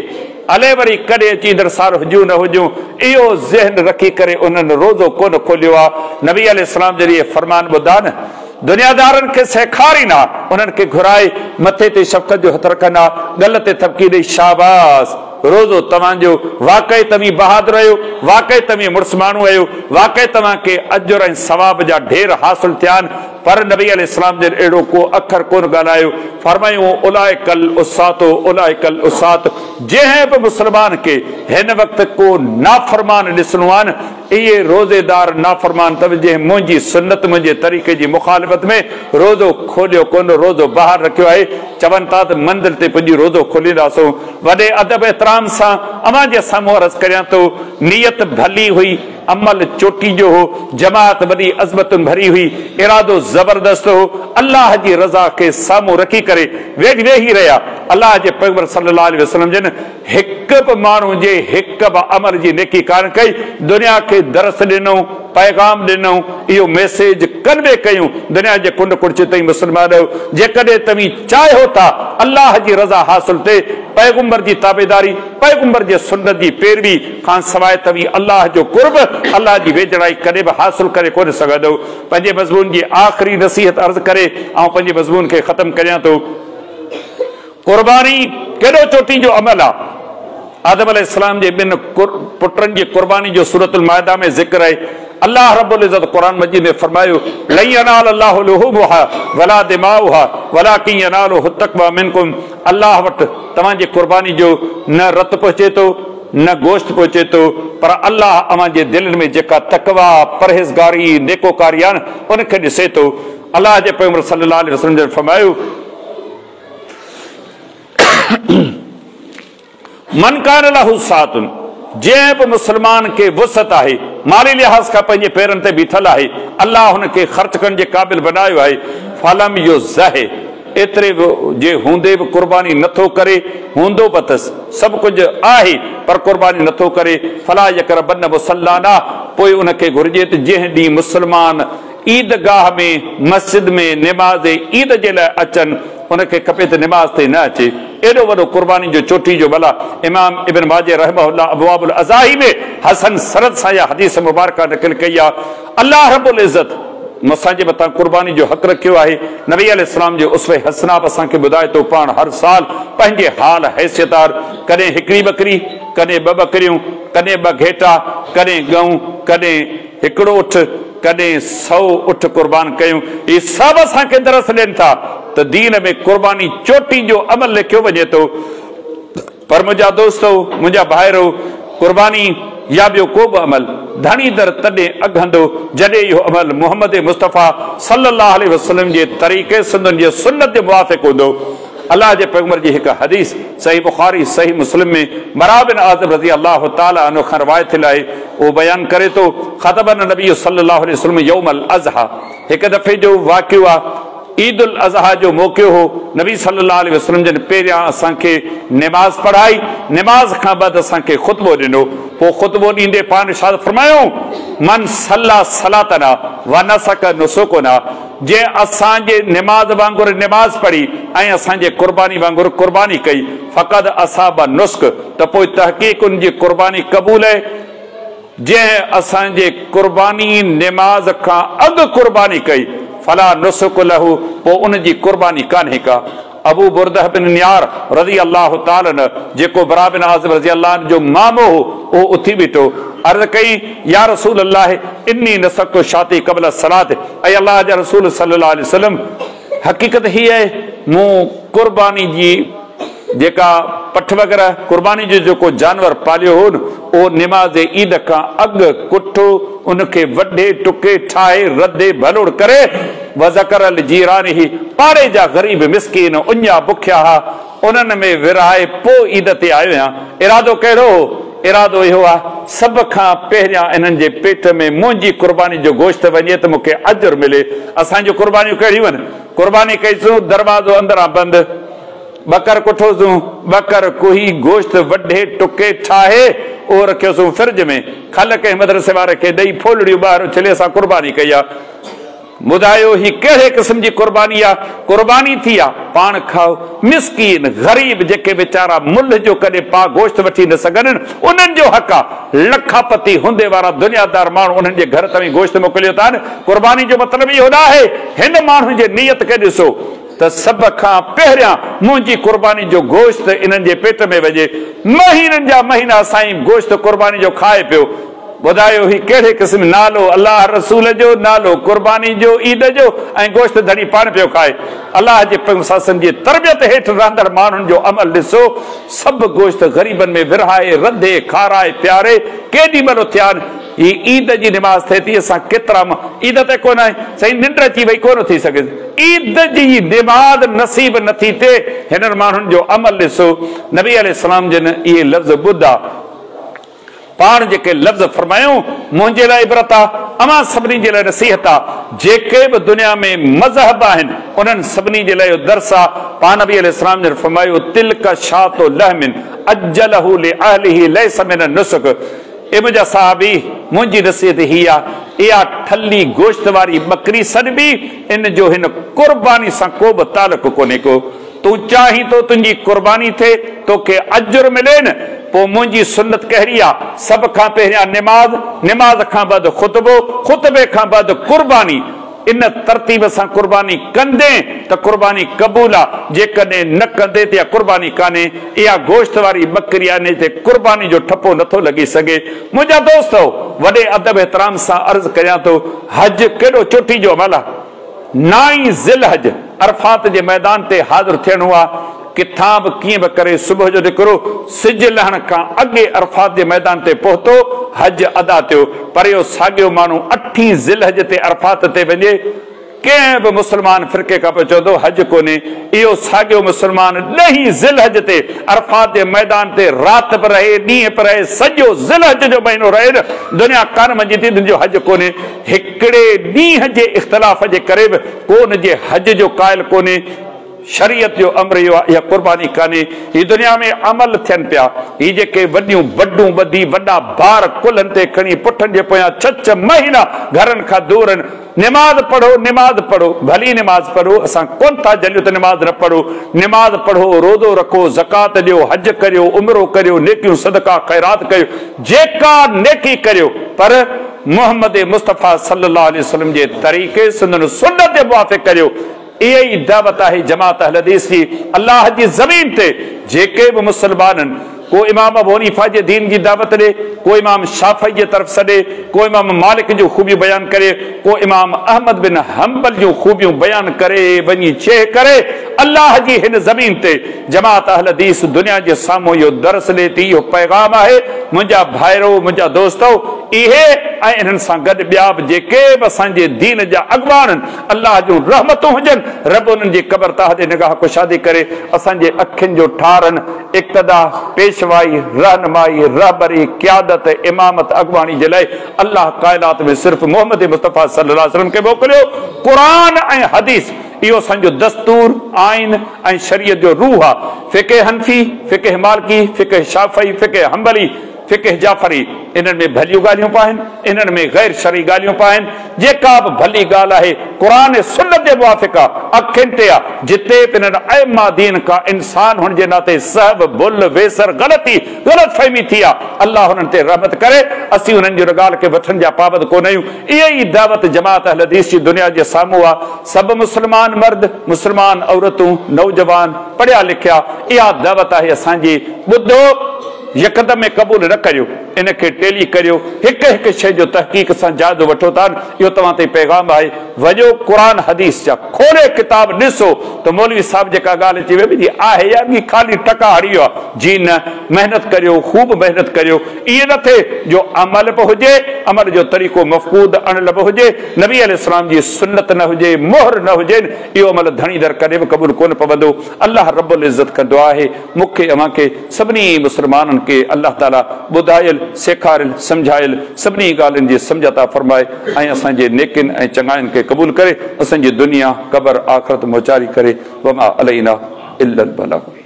الائي وري ڪڏهن اچي ايندڙ سال هجون نه هجون، اهو ذهن رکي ڪري انهن روزو ڪونه کوليو آ. نبي عليه السلام جڏهن اهي فرمان ٻڌا نه، دنيادارن کي سيکارين ها، انهن کي گهرائي مٿي تي شفقت جو هٿ رکن ها، ڳل تي ٿپڪي ڏئي شاباس! روزو توهان جو، واقعي توهين بهادر آهيو، واقعي توهين مڙس ماڻهو آهيو، واقعي توهان کي اجر ۽ ثواب جا ڍير حاصل ٿيا آهن، پر نبي عليه السلام جن اهڙو ڪو اکر ڪونه ڳالهايو، فرمايائون اولئک العصاة اولئک العصاة جنهن به مسلمان کي هن وقت ڪو نافرمان ڏسڻو آهي نه، اهي روزيدار نافرمان اٿو جنهن منهنجي سنت منهنجي طريقي جي مخالفت ۾ روزو کوليو ڪونه روزو بحال رکيو آهي چون ٿا ته منزل تي پڄي روزو کولينداسون وڏي ادب احترام سان اوهان جي سامهون عرض ڪريان ٿو نيت ڀلي هئي عمل چوٽي جو هو جماعت وڏي عظمتن ڀري هئي ارادو زبردست هو الله جي رضا کي سامهون رکي ڪري ويهي رهيا الله جي پيغمبر صلي الله عليه وسلم جن هڪ به ماڻهو جي هڪ به عمل جي نيڪي ڪانه ڪئي، دنيا کي درس ڏنئون، پيغام ڏنئون، اهو ميسيج ڪنوي ڪيون دنيا جي ڪنڊ ڪڙڇ تائين مسلمانؤ! جيڪڏهن توهين چاهيو ٿا الله جي رضا حاصل ٿئي، پيغمبر جي تابعداري، پيغمبر جي سنت جي پيروي کان سواء توهين الله جو قرب، الله جي ويجهڙائي ڪڏهن به حاصل ڪري ڪونه سگهندؤ. پنهنجي مضمون جي آخري نصيحت عرض ڪري آئون پنهنجي مضمون کي ختم ڪريان ٿو. قرباني ڪيڏو چوٽي جو عمل آ. آدم عليه السلام جي ٻن پٽن جي قرباني جو سورة المائده ۾ ذڪر آهي. الله رب العزت قرآن مجيد ۾ فرمايو، لن ينال الله لحومها ولا دماؤها ولڪن يناله التقوي منڪم الله وٽ توهان جي قرباني جو نه رت پهچي ٿو نه گوشت پهچي ٿو پر الله اوهان جي دلين ۾ جيڪا تقويٰ، پرهيزگاري، نيڪوڪاري آهي نه ان کي ڏسي ٿو. الله جي پيغمبر صلي الله عليه وسلم جن فرمايو، من ڪان له سعة جنهن به مسلمان کي وسعت آهي، مالي لحاظ کان پنهنجي پيرن تي بيٺل آهي، الله هن کي خرچ ڪرڻ جي قابل بنايو آهي، فلم يضح ايتري جي هوندي به قرباني نه ٿو ڪري، هوندو به اٿس، سڀ ڪجهه آهي پر قرباني نه ٿو ڪري، فلا يقربن مصلانا پوء ان کي گهرجي ته جنهن ڏينهن مسلمان عيد گاهه ۾، مسجد ۾، نماز عيد جي لاء اچن، ان کي کپي ته نماز تي نه اچي. ايڏو وڏو قرباني جو چوٽي جو بلا امام ابن ماجه رحمه الله ابواب الاضاحي ۾ حسن سند سان اها حديث مبارڪه نقل ڪئي آهي. الله رب العزت اسان جي مٿان قرباني جو حق رکيو آهي. نبي عليه السلام جي اسوه حسنه به اسان کي ٻڌائي ٿو پاڻ هر سال پنهنجي حال حيثيت آهر ڪڏهن هڪڙي ٻڪري، ڪڏهن ٻه ٻڪريون، ڪڏهن ٻه گهيٽا، ڪڏهن ڳئون، ڪڏهن هڪڙو اٺ، ڪڏهن سئو اٺ قربان ڪيون. هي سڀ اسان کي درس ڏين ٿا ته دين ۾ قرباني چوٽي جو عمل ليکيو وڃي ٿو. پر منهنجا دوستو، منهنجا ڀائرو، قرباني يا ٻيو ڪو به عمل ڌڻي در تڏهن اگهندو جڏهن اهو عمل محمد مصطفيٰ صلي الله عليه وسلم جي طريقي سندن جي سنت جي موافق هوندو. الله جي پيغمبر جي هڪ حديث صحيح بخاري صحيح مسلم ۾ براء بن عازب رضي الله تعالٰي عنه کان روايت ٿيل آهي اهو بيان ڪري ٿو خطبنا النبي صلي الله عليه وسلم يوم الاضحي هڪ دفعي جو واقعو آهي عيد الاضحي جو موقعو هو نبي صلي الله عليه وسلم جن پهريان اسان کي نماز پڙهائي نماز کان بعد اسان کي خطبو ڏنو پوء خطبو ڏيندي پاڻ ارشاد فرمايائون من صلي صلاتنا ونسڪ نسڪنا جنهن اسان جي نماز وانگر نماز پڙهي ۽ اسان جي قرباني وانگر قرباني ڪئي، فقد اصاب النسڪ، ته پوء تحقيق ان جي قرباني قبول اهي، جنهن اسان جي قرباني نماز کان اڳ قرباني ڪئي، فلا نسڪ له، پوء ان جي قرباني ڪانهي ڪا. ابو برده بن نيار رضي الله تعالٰي عنه جيڪو براء بن عازب رضي الله عنه جو مامو هو، اهو اٿي بيٺو، عرض ڪيائين، يا رسول الله اني نسڪت شاتي قبل الصلوة، اي الله جا رسول صلي الله عليه وسلم! حقيقت هي آهي مون قرباني جي جيڪا پٺ وغيره قرباني جو جيڪو جانور پاليو هو نه اهو نماز عيد کان اڳ ڪٺو ان کي وڍي ٽڪي ٺاهي رڌي ڀلوڙ ڪري وذڪر لجيرانه پاڙي جا غريب مسڪين اڃا بکيا ها انهن ۾ ورهائي پوء عيد تي آيو آهيان ارادو ڪهڙو هو؟ ارادو اهو آهي، سڀ کان پهريان انهن جي پيٽ ۾ منهنجي قرباني جو گوشت وڃي ته مون کي اجر ملي. اسان جون قربانيون ڪهڙيون آهن؟ قرباني ڪئيسون، دروازو اندران بند، ٻڪر ڪٺوسون، ٻڪر ڪهي گوشت وڍي ٽڪي ٺاهي اهو رکيوسون فرج ۾، کل ڪنهن مدرسي واري کي ڏئي ڦولڙيون ٻاهر اڇلي اسان قرباني ڪئي آهي. ٻڌايو هي ڪهڙي قسم جي قرباني آ؟ قرباني ٿي آ، پاڻ کائو. مسڪين، غريب جيڪي ويچارا ملهه جو ڪڏهن پاء گوشت وٺي نه سگهن، انهن جو حق آ. لکاپتي هوندي وارا دنيادار ماڻهو انهن جي گهر توهين گوشت موڪليو ٿا نه. قرباني جو مطلب اهو نه آهي. هن ماڻهو جي نيت کي ڏسو ته سڀ کان پهريان منهنجي قرباني جو گوشت انهن جي پيٽ ۾ وڃي. مهينن جا مهينا سائين گوشت قرباني جو کائي پيو. ٻڌايو هي ڪهڙي قسم نالو الله رسول جو نالو قرباني جو عيد جو ۽ گوشت ڌڻي پاڻ پيو کائي. الله جي پيغمبر صلي الله عليه وسلم جي تربيت هيٺ رهندڙ ماڻهن جو عمل ڏسو سڀ گوشت غريبن ۾ ورهائي رڌي کارائي پياري ڪيڏي مهل اٿيا آهن. هي عيد جي نماز ٿئي ٿي اسان ڪيترا عيد تي ڪونه آهي سائين ننڊ اچي وئي ڪونه اٿي سگهيس عيد جي نماز نصيب نٿي ٿئي. هنن ماڻهن جو عمل ڏسو. نبي عليه السلام جن اهي لفظ ٻڌا، پاڻ جيڪي لفظ فرمايائون منهنجي لاء عبرت آ، اوهان سڀني جي لاء نصيحت آ، جيڪي به دنيا ۾ مذهب آهن انهن سڀني جي لاء اهو درس آ. پاڻ نبي عليه السلام جن فرمايو تلڪ شاة لحم عجله لاهله ليس من النسڪ، اي منهنجا صحابي منهنجي نصيحت هي آ، اها ٺلهي گوشت واري ٻڪري سڏبي، ان جو هن قرباني سان ڪو به تعلق ڪونهي ڪو. تون چاهين ٿو تنهنجي قرباني ٿئي، توکي اجر ملي نه، پوء منهنجي سنت ڪهڙي آ؟ سڀ کان پهريان نماز، نماز کان بعد خطبو، خطبي کان بعد قرباني. ان ترتيب سان قرباني ڪندين ته قرباني قبول آ، جيڪڏهن نه ڪندين ته اها قرباني ڪانهي. اها گوشت واري ٻڪري آ، انهي تي قرباني جو ٺپو نٿو لڳي سگهي. منهنجا دوستؤ! وڏي ادب احترام سان عرض ڪريان ٿو، حج ڪيڏو چوٽي جو عمل آ. نائين ذي الحج عرفات جي ميدان تي حاضر ٿيڻو آ، ڪٿان به ڪيئن به ڪري صبح جو نڪرو، سج لهڻ کان اڳي عرفات جي ميدان تي پهتو، حج ادا ٿيو. پر اهو ساڳيو ماڻهو اٺين ذي الحج تي عرفات تي وڃي، ڪنهن به مسلمان فرقي کان پوء چوندو حج ڪونهي. اهو ساڳيو مسلمان ڏهين ذي الحج تي عرفات جي ميدان تي رات به رهي، ڏينهن به رهي، سڄو ذي الحج جو مهينو رهي نه، دنيا ڪانه مڃيندي ته هن جو حج ڪونهي. هڪڙي ڏينهن جي اختلاف جي ڪري به ڪو ان جي حج جو قائل ڪونهي. شريعت جو امر اهو آهي، اها قرباني ڪانهي. هي دنيا ۾ عمل ٿين پيا. هي جيڪي وڏيون بڊون ٻڌي وڏا بار ڪلهن تي کڻي پٺن جي پويان ڇهه ڇهه مهينا گهرن کان دور آهن. نماز پڙهو، نماز پڙهو، ڀلي نماز پڙهو، اسان ڪونه ٿا جهليون ته نماز نه پڙهو. نماز پڙهو، روزو رکو، زڪوات ڏيو، حج ڪريو، عمرو ڪريو، نيڪيون صدقا خيرات ڪريو، جيڪا نيڪي ڪريو پر محمد مصطفيٰ صلي الله عليه وسلم جي طريقي سندن سنت جي موافق ڪريو. اها ئي دعوت آهي جماعت اهل حديث جي. الله جي زمين تي جيڪي به مسلمانن ڪو امام ابو حنيفه جي دين جي دعوت ڏي، ڪو امام شافعي جي طرف سڏي، ڪو امام مالڪ جون خوبيون بيان ڪري، ڪو امام احمد بن حنبل جون خوبيون بيان ڪري وڃي ڇيهه ڪري، الله جي هن زمين تي جماعت اهل حديث دنيا جي سامهون اهو درس ڏي ٿي، اهو پيغام آهي. منهنجا ڀائرو، منهنجا دوستو، اهي ۽ انهن سان گڏ ٻيا به جيڪي به اسان جي دين جا اڳواڻ آهن، الله جون رحمتون هجن، رب انهن جي قبر تان هڏي نگاهه ڪشادي ڪري، اسان جي اکين جو ٺارن، اقتدا، پيشوائي، رهنمائي، رهبري، قيادت، امامت، اڳواڻي جي لاء الله ڪائنات ۾ صرف محمد مصطفيٰ صلي الله عليه وسلم کي موڪليو، قرآن ۽ حديث اهو اسان جو دستور، آئين ۽ شريعت جو روح آ. فقه حنفي، فقه مالڪي، فقه شافعي، فقه حنبلي، فقه جعفري انهن ۾ ڀليون ڳالهيون به آهن، انهن ۾ غير شرعي ڳالهيون به آهن. جيڪا به ڀلي ڳالهه آهي قرآن ۽ سنت جي موافق آ، اکين تي آ. جتي به انهن ائمه دين کان انسان هئڻ جي ناتي سهو، ڀل، ويسر، غلطي، غلط فهمي ٿي آ، الله انهن تي رحمت ڪري. اسين انهن جي ان ڳالهه کي وٺڻ جا پابند ڪونه آهيون. اها ئي دعوت جماعت اهل حديث جي دنيا جي سامهون آ. سڀ مسلمان مرد، مسلمان عورتون، نوجوان، پڙهيا لکيا، اها دعوت آهي اسان جي. ٻڌو، يڪدم ۾ قبول نه ڪريو، ان کي ٽيلي ڪريو، هڪ هڪ شيء جو تحقيق سان جائزو وٺو ٿا، اهو توهان تائين پيغام آهي. وڃو قرآن حديث جا کولي ڪتاب ڏسو ته مولوي صاحب جيڪا ڳالهه چئي ويو جي آهي يا اڳي خالي ٽڪا هڻي ويو آهي. جي نه، محنت ڪريو، خوب محنت ڪريو، ائين نه ٿئي جو عمل به هجي عمل جو طريقو مفقود، اڻلڀ هجي، نبي عليه السلام جي سنت نه هجي، مهر نه هجين، اهو عمل ڌڻي در ڪڏهن به قبول ڪونه پوندو. الله رب العزت کان دعا آهي، مون کي، اوهان کي، سڀني مسلمانن کي الله تعالي ٻڌايل، سيکاريل، سمجهايل سڀني ڳالهين جي سمجهه عطا فرمائي ۽ اسان جي نيڪين ۽ چڱاين کي قبول ڪري، اسان جي دنيا، قبر، آخرت موچاري ڪري. وما علينا الا البلاغ.